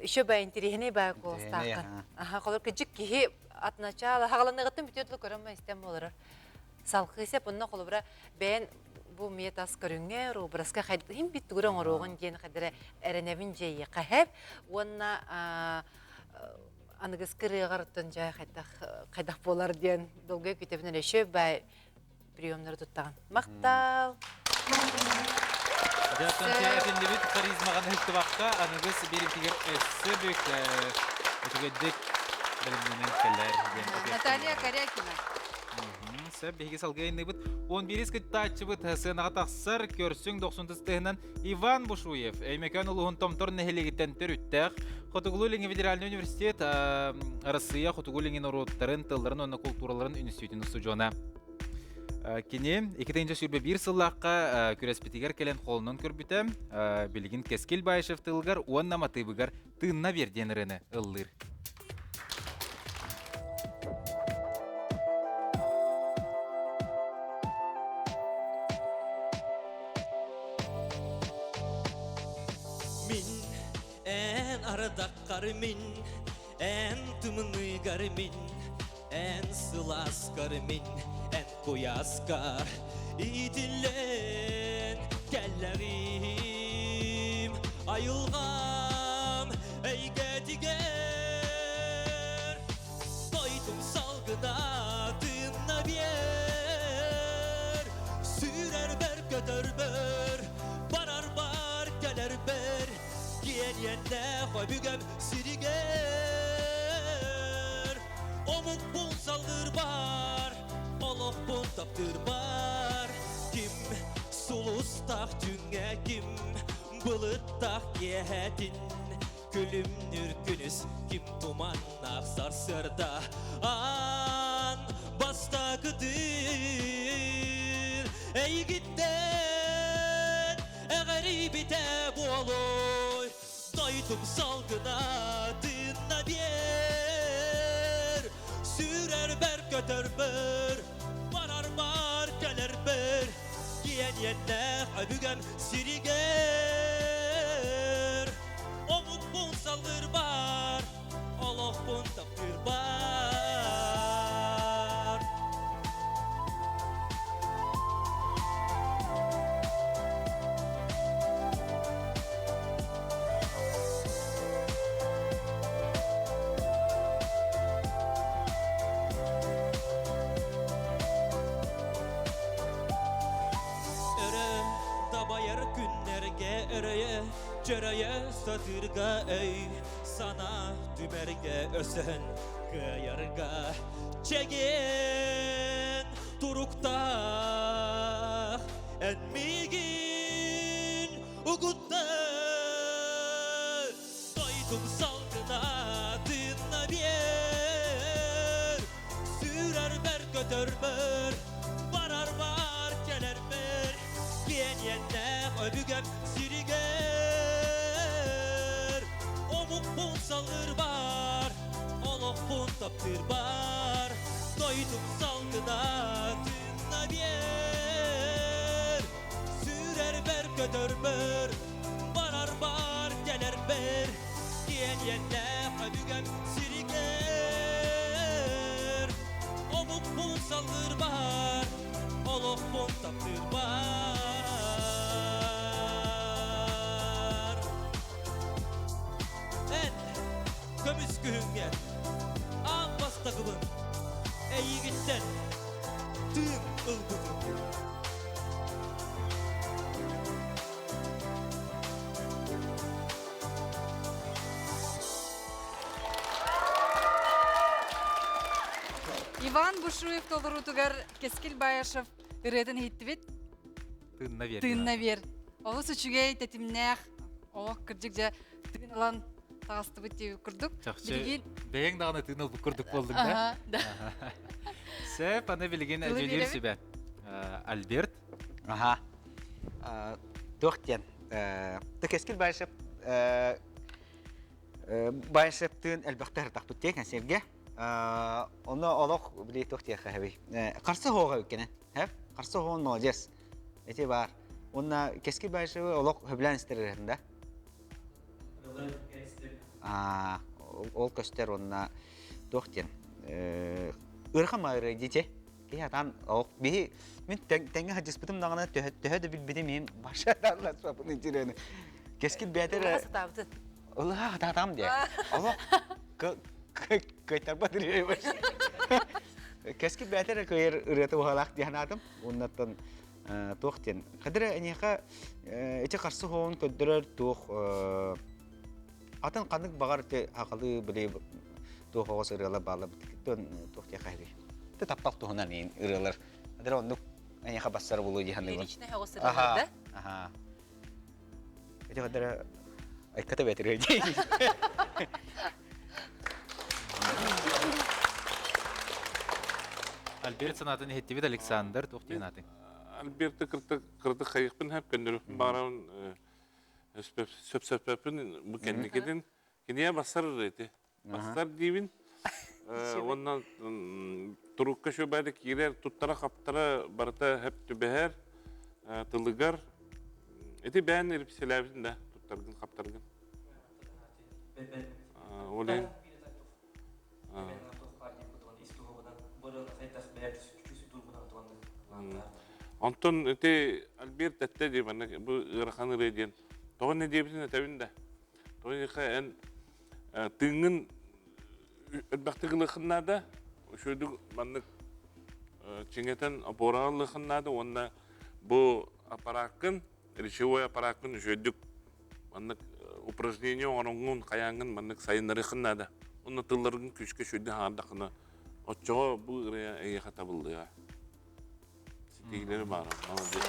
еще баа интэриэһинэй баа куоластааххын. Аха, холобур кыдьык киһи от начала хаҕаланыгыттан бүтүөр дылы көрөн истэн буоларар. Салхыы сеп онно холобура бэйэн бу миэ тас көрүҥҥэ образка хайдах бит тугура оҥоруоҕун диэн хайдара эрэнэбин дьиэйиэхэ хэп уонна аныгыскы ырыаҕар оттон дьэ хайдах хайдах буолар диэн долгуйа күүтэбин эрэ еще бай приемнары туттаҕын. Махтал! Дьэ, этиллибит харизмаҕын ыһыктыбакка, аныгыс биэриитигэр өссө бүк үчүгэйдик бэлэмнэнэн кэлэр диэн Наталья Корякина. Сөп, биһиги салгыы айанныыбыт. 11 кыттааччыбыт сыанаҕа тахсар көрсүҥ дохсун тыстыһынан Иван Бушуев, Өймөкөөн улууһун Томтор нэһилиэгиттэн төрүттээх, Хотугулуу-Илиҥҥи федеральнай университет Арассыыйа Хотугу-Илиҥҥи норуоттарын тылларын уонна култуураларын үнүстүүтүн устудьуона. Кини 2021 сыллаахха күрэспитигэр кэлэн холонон көрбүтэ, билигин Кэскил Баишев тылыгар уонна матыыбыгар тыынна биэр диэн ырыаны ыллыыр. Мин эн ардаххар мин эн тымныыгар мин эн сылааскар мин эн куйааскар иитиллэн кэллэҕим айылҕам эйгэтигэр дойдум салгына тыынна биэр сүүрэрбэр көтөрбөр барарбар кэлэрбэр киэниэннээх өбүгэм сиригэр Омукпун салгыырбар, олохпун таптыырбар Ким сулустаах түҥҥэ ким былыттаах киэһэтин Күлүмнүүр күнүс ким туманнаах сарсыарда Аан бастакытын эйигиттэн. Дойдум салгына тыынна биэр Сүүрэрбэр көтөрбөр Барарбар кэлэрбэр Киэн иэннээх өбүгэм сиригэр Омукпун салгырбар Олохпун таптыырбар Өрө дабайар күннэргэ өрөйө чөрөйө сатыырга өй санаа түмэргэ өсөһөн кыайарга чэгиэн туруктаах эн миигин угутта дойдум салгына тыынна биэр сүүрэрбэр көтөрбөр барарбар кэлэрбэр киэн иэннээх өбүгэм сиригэр омукпун салгырбар олохпун таптыырбар дойдум салгына тыынна биэр сүүрэрбэр көтөрбөр барарбар кэлэрбэр киэн иэннээх өбүгэм сиригэр омукпун салгырбар олохпун таптыырбар. Эн көмүс күһүҥҥэ аан бастакыбын эйигиттэн тыын ылбытым. Иван Бушуев толоруутугар Кэскил Баишев ырыатын иһиттибит. Тыынна биэр. Тыынна биэр. Олус үчүгэй, тэтимнээх, олох кырдьык дьэ тыын ылан таҕыстыбыт диэбит курдук. Чахчы Билигин бэйэҥ даҕаны тыын ылбыт курдук буоллуҥ да? Аха, да. Сөп, аны билигин Тылы дьүүлүүр биэрэбит. сүбэ. Альберт. Аха. Туох диэн. Кэскил Баишев Баишевтыын элбэхтэ ырытахпыт диэн кэнсиэргэ. Онно олох били туох диэххэ хэбий. Харса хоҕа үккэнэ. Хэп? Харса хоҕун молодец. Эти бар. Уонна Кэскил Баишевы олох хөбүлээн истэр да. Аа, ол көстөр уонна туох диэн. Ыарахан маыры дите. Киһи атаан ох биһи мин тэҥҥэ садьыспытым даҕаны төһө төһө да билбитим иһин баша таалласпаппын итирэни. Кэскил бээтэр Ылаха сатаабытын. Ылаха сатаатам диэ. Олох кыайтарбат ырыа Кэскил бээтэр кыайар ырыата уһалаах диэн аатым. Уоннаттан туох диэн. Хадыра эниэхэ ити харсы хоһун көрдөрөр туох атын ханнык баҕар хахалы били туох оҕос ырыалар баалар туох диэхэ хэби. Ты таптал туһунан иин ырыалар. Адыра оннук эниэхэ бассар булуу дии саныыбын. Лиричнэй оҕос ырыалар да? Аха. Ити хадыра айката бэтирэ дии. Альберт санаатын иһиттибит Александр туох диэн аатыҥ? Альберты кыртык кыртык хайыхпын хэп көннөрүхпүн баарабын сөпсөппөппүн бу кэнникитин киниэ бассар ити бассар диибин уонна турукка шөбәде киирэр туттара хаптара барыта хэп түбэһэр тылыгар ити бээн ирипсэлээбитин да туттаргын хаптаргын ол иһин Онтон ити Альберт этте дии манна бу ыарахан ырыа диэн тоҕо не диэбитин этэбин да. Тоҕо диэххэ эн тыыҥҥын элбэхтик ылыаххын наада. Үчүгэйдик маннык чиҥэтэн опораҕа ылыаххын наада уонна бу аппарааккын, речевой аппарааккын үчүгэйдик маннык упражнение оҥороҥҥун, хайааҥҥын маннык сайыннарыаххын наада. Уонна тылларгын күүскэ үчүгэйдик хаҥардаххына оччоҕо бу ырыа эйиэхэ табыллыа. Ситиһиилэри баара. Молодец.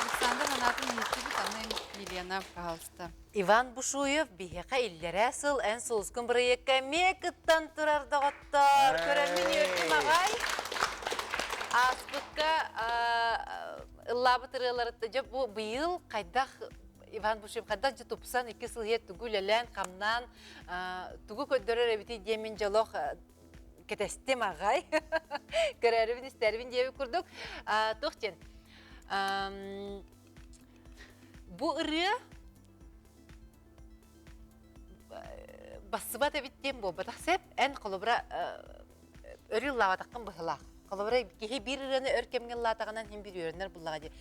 Александр санаатын иһиттибит, аны Елена, пожалуйста. Иван Бушуев биһиэхэ иллэрээ сыл эн сулускун бырайыакка эмиэ кыттан турар доҕоттор. Көрөммүн үөрдүм аҕай. Ааспыкка ыллаабыт ырыаларыттан дьэ бу быйыл хайдах Иван Бушев хайдах дьэ тупсан икки сыл иһигэр тугу үлэлээн, хамнаан, тугу көрдөрөр эбитий диэн мин дьолох кэтэстим аҕай. Көрөөрүбүн, истээрибин диэбит курдук. Туох диэн, бу ырыа бассыбат эбит диэн буолбатах сөп. Эн холобура өрүү ыллаабатаххын быһылаах. Холобура киһи биир ырыаны өр кэмҥэ ыллаатаҕынан иһин биир үөрэнэр буллаҕа дии.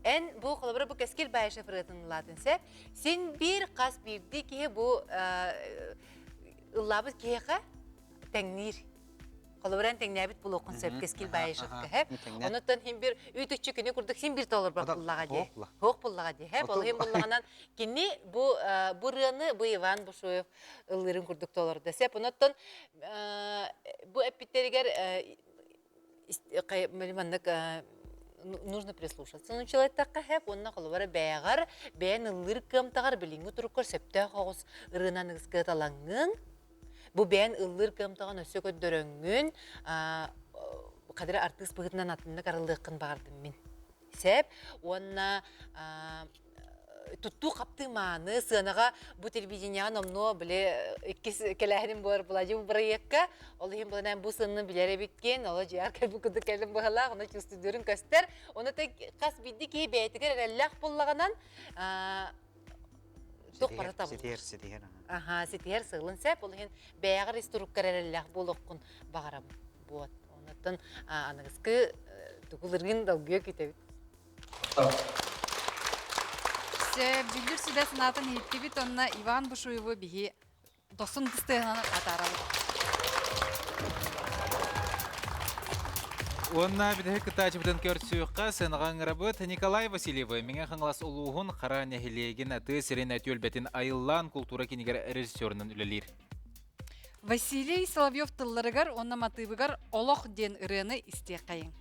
Эн бу холобура бу Кэскил Баишев ырыатын ыллаатын сөп. Син биир хас биирдии киһи бу ыллаабыт киһиэхэ тэҥниир. Холобура эн тэҥнээбит буолуоххун сөп Кэскил Баишевка хэп. Онуттан хин бир үтүччү күнү курдук син бир толорбот буллаҕа дии. Хоох буллаҕа дии. Хэп ол иһин буллаҕынан кини бу бу ырыаны бу Иван Бушуев ыллыырын курдук толордо. Сөп. Онуттан бу эппиттэригэр маннык нужно прислушаться научилайтахха хэп уонна холобура бэйэҕэр бэйэн ыллыыр кыамтаҕар билиҥҥи туруккар сөптөөх оҕус ырыынан ыскыаталаҥҥын бу бэйэн ыллыыр кыамтаҕын өссө көрдөрөҥҥүн хадыры артыыс быһыытынан атыннык арыллыаххын баҕардым мин Сөп. Уонна туттуу-хаптыы мааны сыанаҕа бу телевидениеҕа номнуо били иккис кэлээһиним буолар Владимир бырайыакка. Ол иһин буланан бу сыананы билэр эбиккин, оло дьиэҕэр кэлбит курдук кэлим быһалаах, ону чувствуйдуурун көстөр. Ону хас биирдии киһи бэйэтигэр эрэллээх буоллаҕынан туох бары табыллар. Ситиһэр, ситиһэр. Аха, ситиһэр сыалын сөп. Ол иһин бэйэҕэр ис туруккар эрэллээх буолуоххун баҕарабын. Вот. Оннуттан аныгыскы тугулыргын долгуйа күүтэбит. Бүллүр сүбэ санаатын иһиттибит онно Иван Бушуеву биһи досун тыстыһынан атаарабыт. Уонна бүтэһик кыттааччыбытын көрсүөххэ сыанаҕа ыҥырабыт Николай Васильевы Мэҥэ Хаҥалас улууһун Хара нэһилиэгин тыа сирин түөлбэтин айыллаан култуура кинигэр режиссерунан үлэлиир. Василий Соловьев тылларыгар уонна матыыбыгар «Олох» диэн ырыаны истиэххэйиҥ.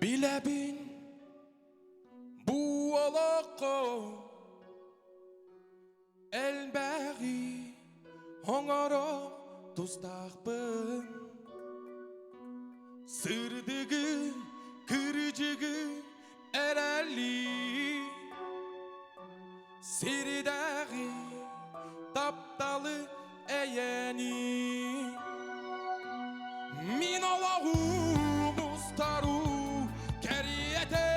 Билэбин бу олоххо Элбэҕи оҥоро тустаахпын Сырдыгы, кырдьыгы эрэли Сирдээҕи тапталы эйэни Мин олоҕум устару кэриэтэ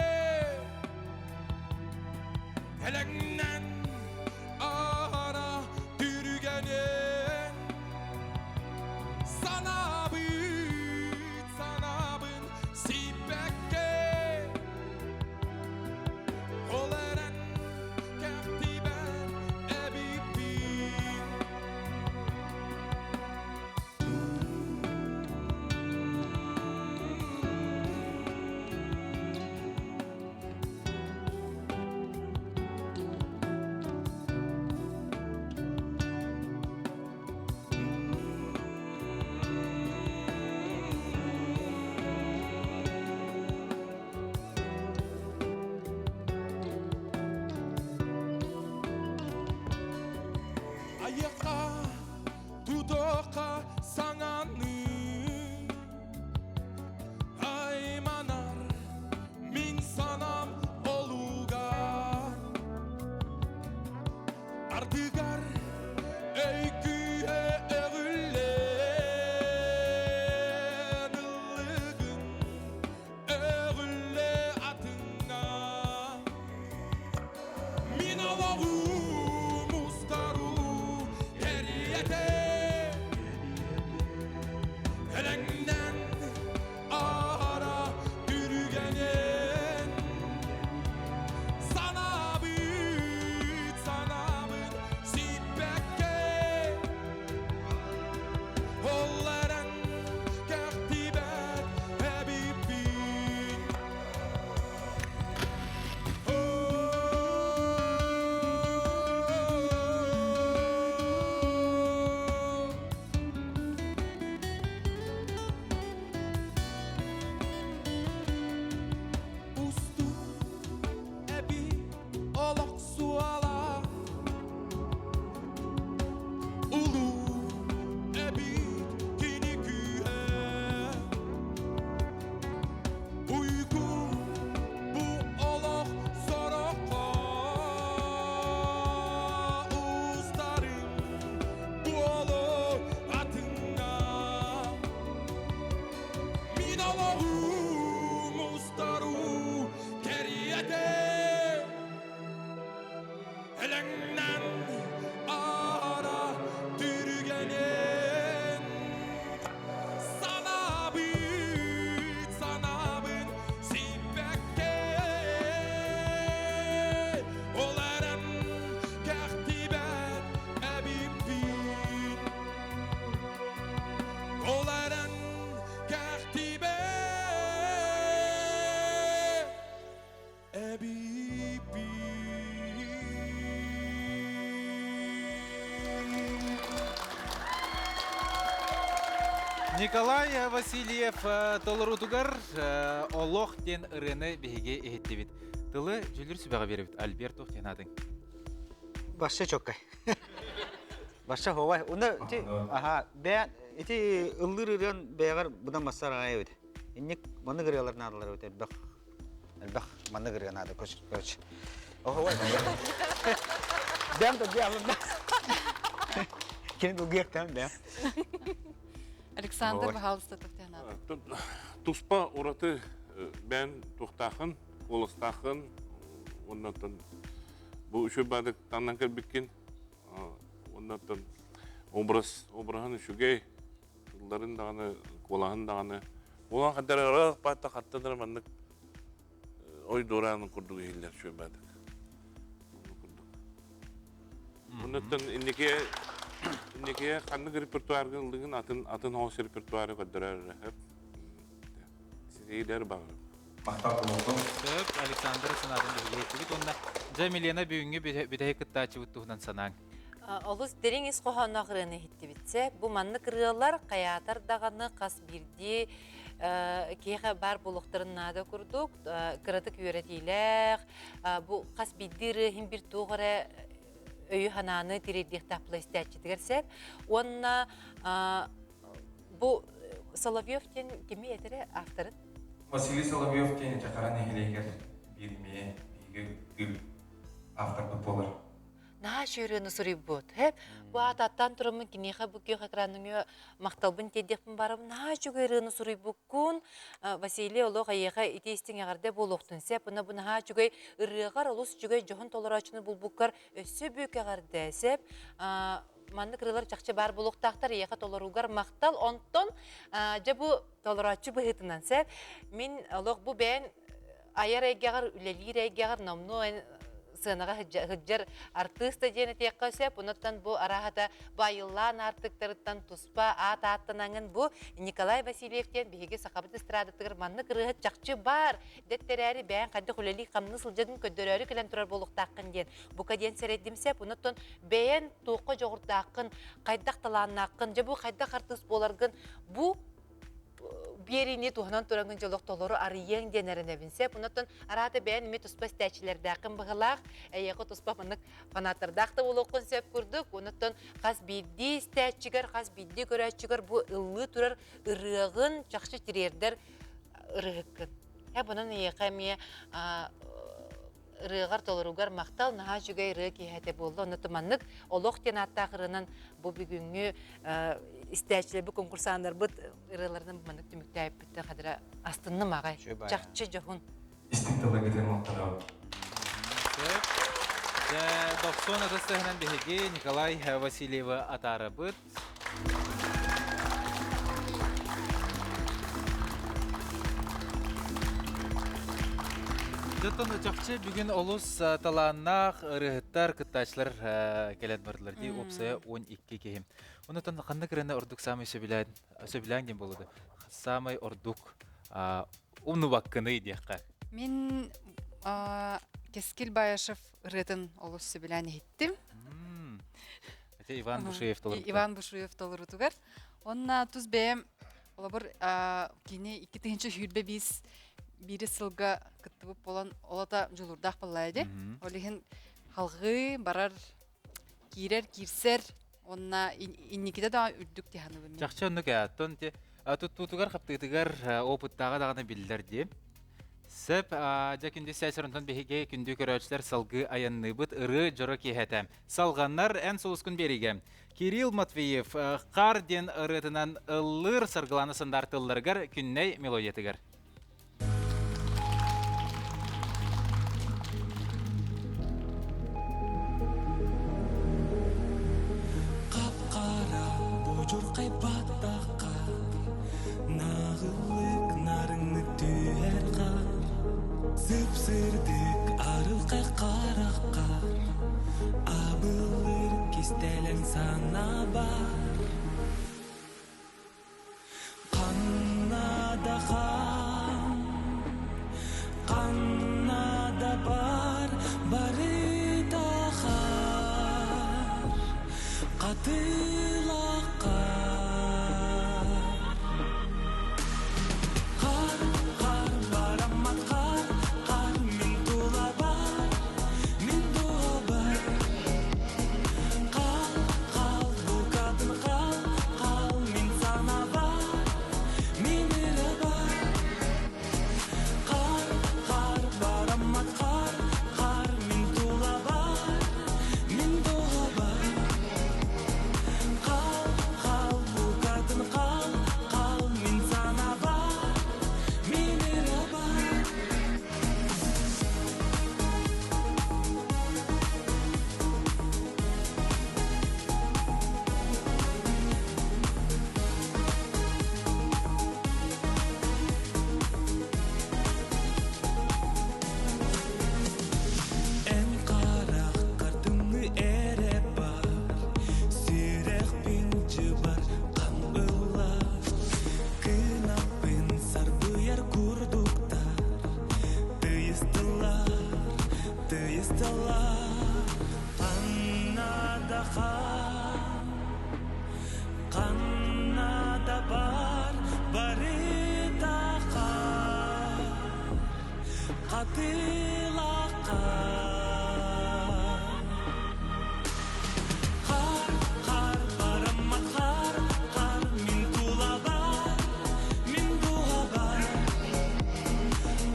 Элэҥнэн аһара түргэнин Санаабыт санаабын сиппэккэ Ол эрэн кэхтибэт эбиппин Айыахха, тутуохха саҥаны Айманар мин санам олугар Ардыгар өй күүһэ өҕүллэн ыллыгын өҕүллэ атыҥҥа Мин олоҕум устару кэриэтэ Элэҥнэн аһара түргэнин Санаабыт санаабыт сиппэккэ Ол эрэн кэхтибэт эбиппин Николай Васильев толоруутугар Олох диэн ырыаны биһиги иһиттибит. Тылы дьүлүр сүбэҕэ биэрэбит. Альберт туох диэн аатыҥ? Башша чоккай. Башша ховай. Уна ити аха бэйэн ити ыллыыр ырыан бэйэҕэр быдан массар аҕай эбит. Инник маннык ырыалар наадалар эбит элбэх. Элбэх маннык ырыа наада короче. Оһовай. Бэм да бэм. Кини дугыахтан бэм. Александр, пожалуйста, Татьяна. Туспа ураты бэйэн туохтаахын, куоластаахын, оннотон бу үчүгэй баадык таҥнан кэлбиккин, оннотон образ, обраһын үчүгэй, тылларын даҕаны, куолаһын даҕаны. Улахан хаддар ыраах баатта хаттанар маннык ой дуораанын курдук иһиллэр үчүгэй баадык. Оннуттан инники инники ханнык репертуарга ыллыгын атын атын оҕус репертуары көрдөрөр сөп. Ситиилэр баҕарым. Махтал буолуохтун. Сөп, Александр санаатын биһиги уонна дьэ Милена бүгүҥҥү бүтэһик кыттааччыбыт туһунан санааҥ. Олус дириҥ ис хоһоонноох ырыаны иһиттибитсэ, бу маннык ырыалар хайаатар даҕаны хас биирдии киһиэхэ баар буолуохтарын наада курдук, кыратык үөрэтиилээх, бу хас биирдии ырыа иһин бир туох эрэ өйү-санааны тириэрдиэхтээх була истээччитигэр сөп. Уонна бу Соловьев диэн кими этэрэ авторын? Василий Соловьев диэн Дьахара нэһилиэгэр биир эмиэ биһиги ытыыр авторбыт буолар. Наһаа үчүгэй суруйбут. Хэп, бу аататтан тураммын киниэхэ бу күөх экраныҥа махталбын тиэрдиэхпин барабын. Наһаа үчүгэй ырыаны суруйбуккун. Василий олох эйиэхэ ити истиҥ эҕэрдэ буолуохтун сөп. Уна бу наһаа үчүгэй ырыаҕар олус үчүгэй дьоһун толорооччуну булбуккар өссө бүк эҕэрдэ сөп. Маннык ырыалар чахчы баар буолуохтаахтар. Эйиэхэ толоруугар махтал. Онтон дьэ бу толорооччу быһыытынан сөп. Мин олох бу бэйэн айар эйгэҕэр, үлэлиир эйгэҕэр номнуо эн сыанаҕа сылдьар артыыс да диэн этиэххэ сөп. Онуттан бу арааһата бу айыллаан аартыктарыттан туспа аат ааттанаҥын бу Николай Васильев диэн биһиги сахабыт эстрадатыгар маннык ырыаһыт чахчы баар дэттэрээри бэйэҥ хайдах үлэлии-хамныы сылдьарын көрдөрөөрү кэлэн турар буолуохтааххын диэн бука диэн сэрэйдим сөп. Онуттан бэйэн туохха дьоҕурдааххын, хайдах талааннааххын, дьэ бу хайдах артыыс буоларгын бу биэриини туһанан тураҥҥын дьолох толору арыйыаҥ диэн эрэнэбин сөп. Онон араата бэйэн эмиэ туспа истээччилэрдээххин быһылаах, эйиэхэ туспа маннык фанаттардаах да буолуоххун сөп курдук. Онон хас биирдии истээччигэр, хас биирдии көрөөччүгэр бу ыллыы турар ырыаҕын чахчы тириэрдэр ырыһыккын. Э, бұнан эйиэхэ эмиэ ырыаҕар толоругар махтал, наһаа үчүгэй ырыа киэһэтэ буолла. Онно туманнык олох диэн ааттаах ырыанан бу бүгүҥҥү истээччилэрбит, конкурсаннарбыт ырыаларынан маннык түмүктээбиппиттэн хадыра астынным аҕай. Чахчы дьоһун. Истиҥ тылыгытын махтанабыт. Дьэ, дохсун ытыс тыһынан биһиги Николай Васильевы атаарабыт. Дьоттон чахчы бүгүн олус талааннаах ырыаһыттар, кыттааччылар кэлэн бардылар дии, уопсайа 12 киһи. Онутан ханнык ырыаны ордук саамай сөбүлээн, сөбүлээн диэн буолуо Саамай ордук умнубаккыный диэххэ. Мин Кэскил Баишев ырыатын олус сөбүлээн иһиттим. Ити Иван Бушуев толорбута. Иван Бушуев толорутугар. Онна тус бэйэм олобур кини 2025 биири сылга кыттыбыт буолан олото дьулуурдаах буолла ди. Ол иһин халҕыы барар киирэр киирсэр уонна инникитэ да үрдүк тиһаныбын. Чахчы оннук ээ. Оттон ти туттуутугар хаптыытыгар опыттааҕа даҕаны биллэр дии. Сөп, дьэ күндү сээсэр онтон биһиги күндү көрөөччүлэр салгыы айанныыбыт ырыы дьоро киэһэтэ. Салҕанар эн сулускун биэриигэ. Кирилл Матвеев Хаар диэн ырыатынан ыллыыр Саргылана Сандар тылларыгар Күннэй мелодиятыгар. Хап-хара будьурхай баттахха Наҕыллык нарыҥнык түһэр хаар Сып-сырдык арылхай хараххар Абылыр кистэлэҥ санаа бар Ханна да хаан, ханна да бар, барыта хаар, хатылаххар. Хатылахха Хар, хар, бараммат хар, хар Мин тулабар, мин дууһабар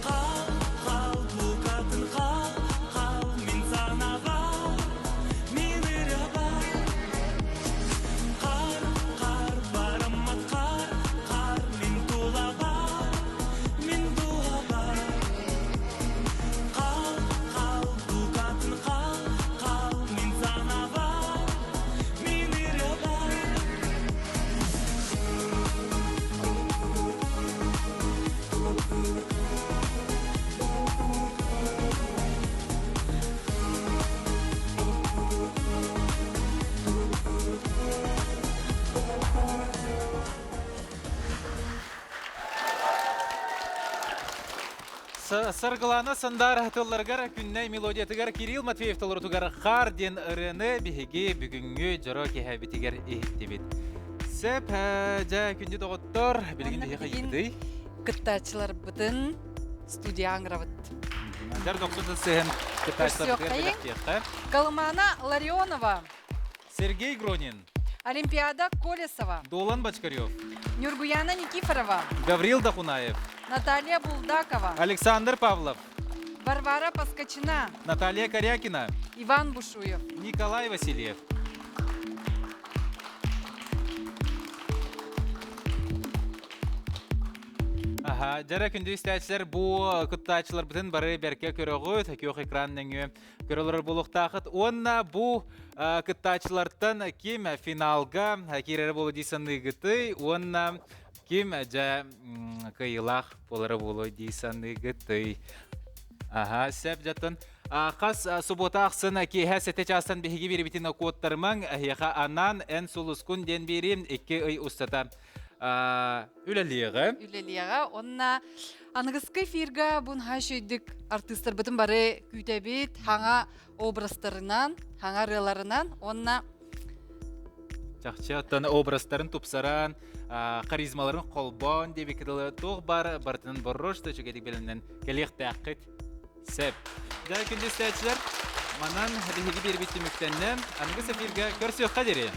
Хал, хал, букатын хал, хал Мин санаабар, мин ырыабар Хар, хар, бараммат хар, хар Мин тулабар, мин дууһабар Хал, хал, букатын хал, хал Мин санаабар, мин ырыабар Саргылана Сандар тылларыгар күннэй мелодиятыгар Кирилл Матвеев толорутугар Хаар диэн ырыаны биһиги бүгүҥҥү дьоро киэһэбитигэр иһиттибит. Сөп, дьэ күндү доҕоттор, билигин биһиэхэ ыйбытый. Кыттааччыларбытын студия аңырабыт. Дьар дохсун сыһын кыттааччыларбытыгар бэлэхтиэххэ. Колымана Ларионова. Сергей Гронин. Олимпиада Колесова. Долан Бочкарев. Нюргуяна Никифорова. Гаврил Дахунаев. Наталья Булдакова. Александр Павлов. Варвара Паскачина. Наталья Корякина. Иван Бушуев. Николай Васильев. Аха, дьара күндү истээччилэр бу кыттааччыларбытын бары бэркэ көрөҕүт, күөх экран нөҥүө көрө олорор буолуохтаахыт. Уонна бу кыттааччылартан ким финалга киирэрэ буолуо дии саныыгытый уонна ким дьэ кыайыылаах буолара буолуо дии саныыгытый. Аха, сөп дьаттан. Хас суббота ахсын киэһэ сэтэ чаастан биһиги биэрибитин куоттарымаҥ, эһиэхэ анаан эн сулускун диэн биэриим икки ый устата үлэлиэҕэ. Үлэлиэҕэ. Онна аныгыскы эфирга бу наһаа үчүгэйдик артыыстарбытын бары күүтэбит, хаҥа образтарынан, хаҥа ырыаларынан уонна Чахчы оттон образтарын тупсаран, харизмаларын холбоон диэбиккэ дылы туох баар барытынан боррош да үчүгэйдик бэлэмнэн кэлиэхтээххит. Сөп. Дьэ, күндү истээччилэр, манан биһиги биэрбит түмүктэннэ. Аныгы эфиргэ көрсүөххэ диэри.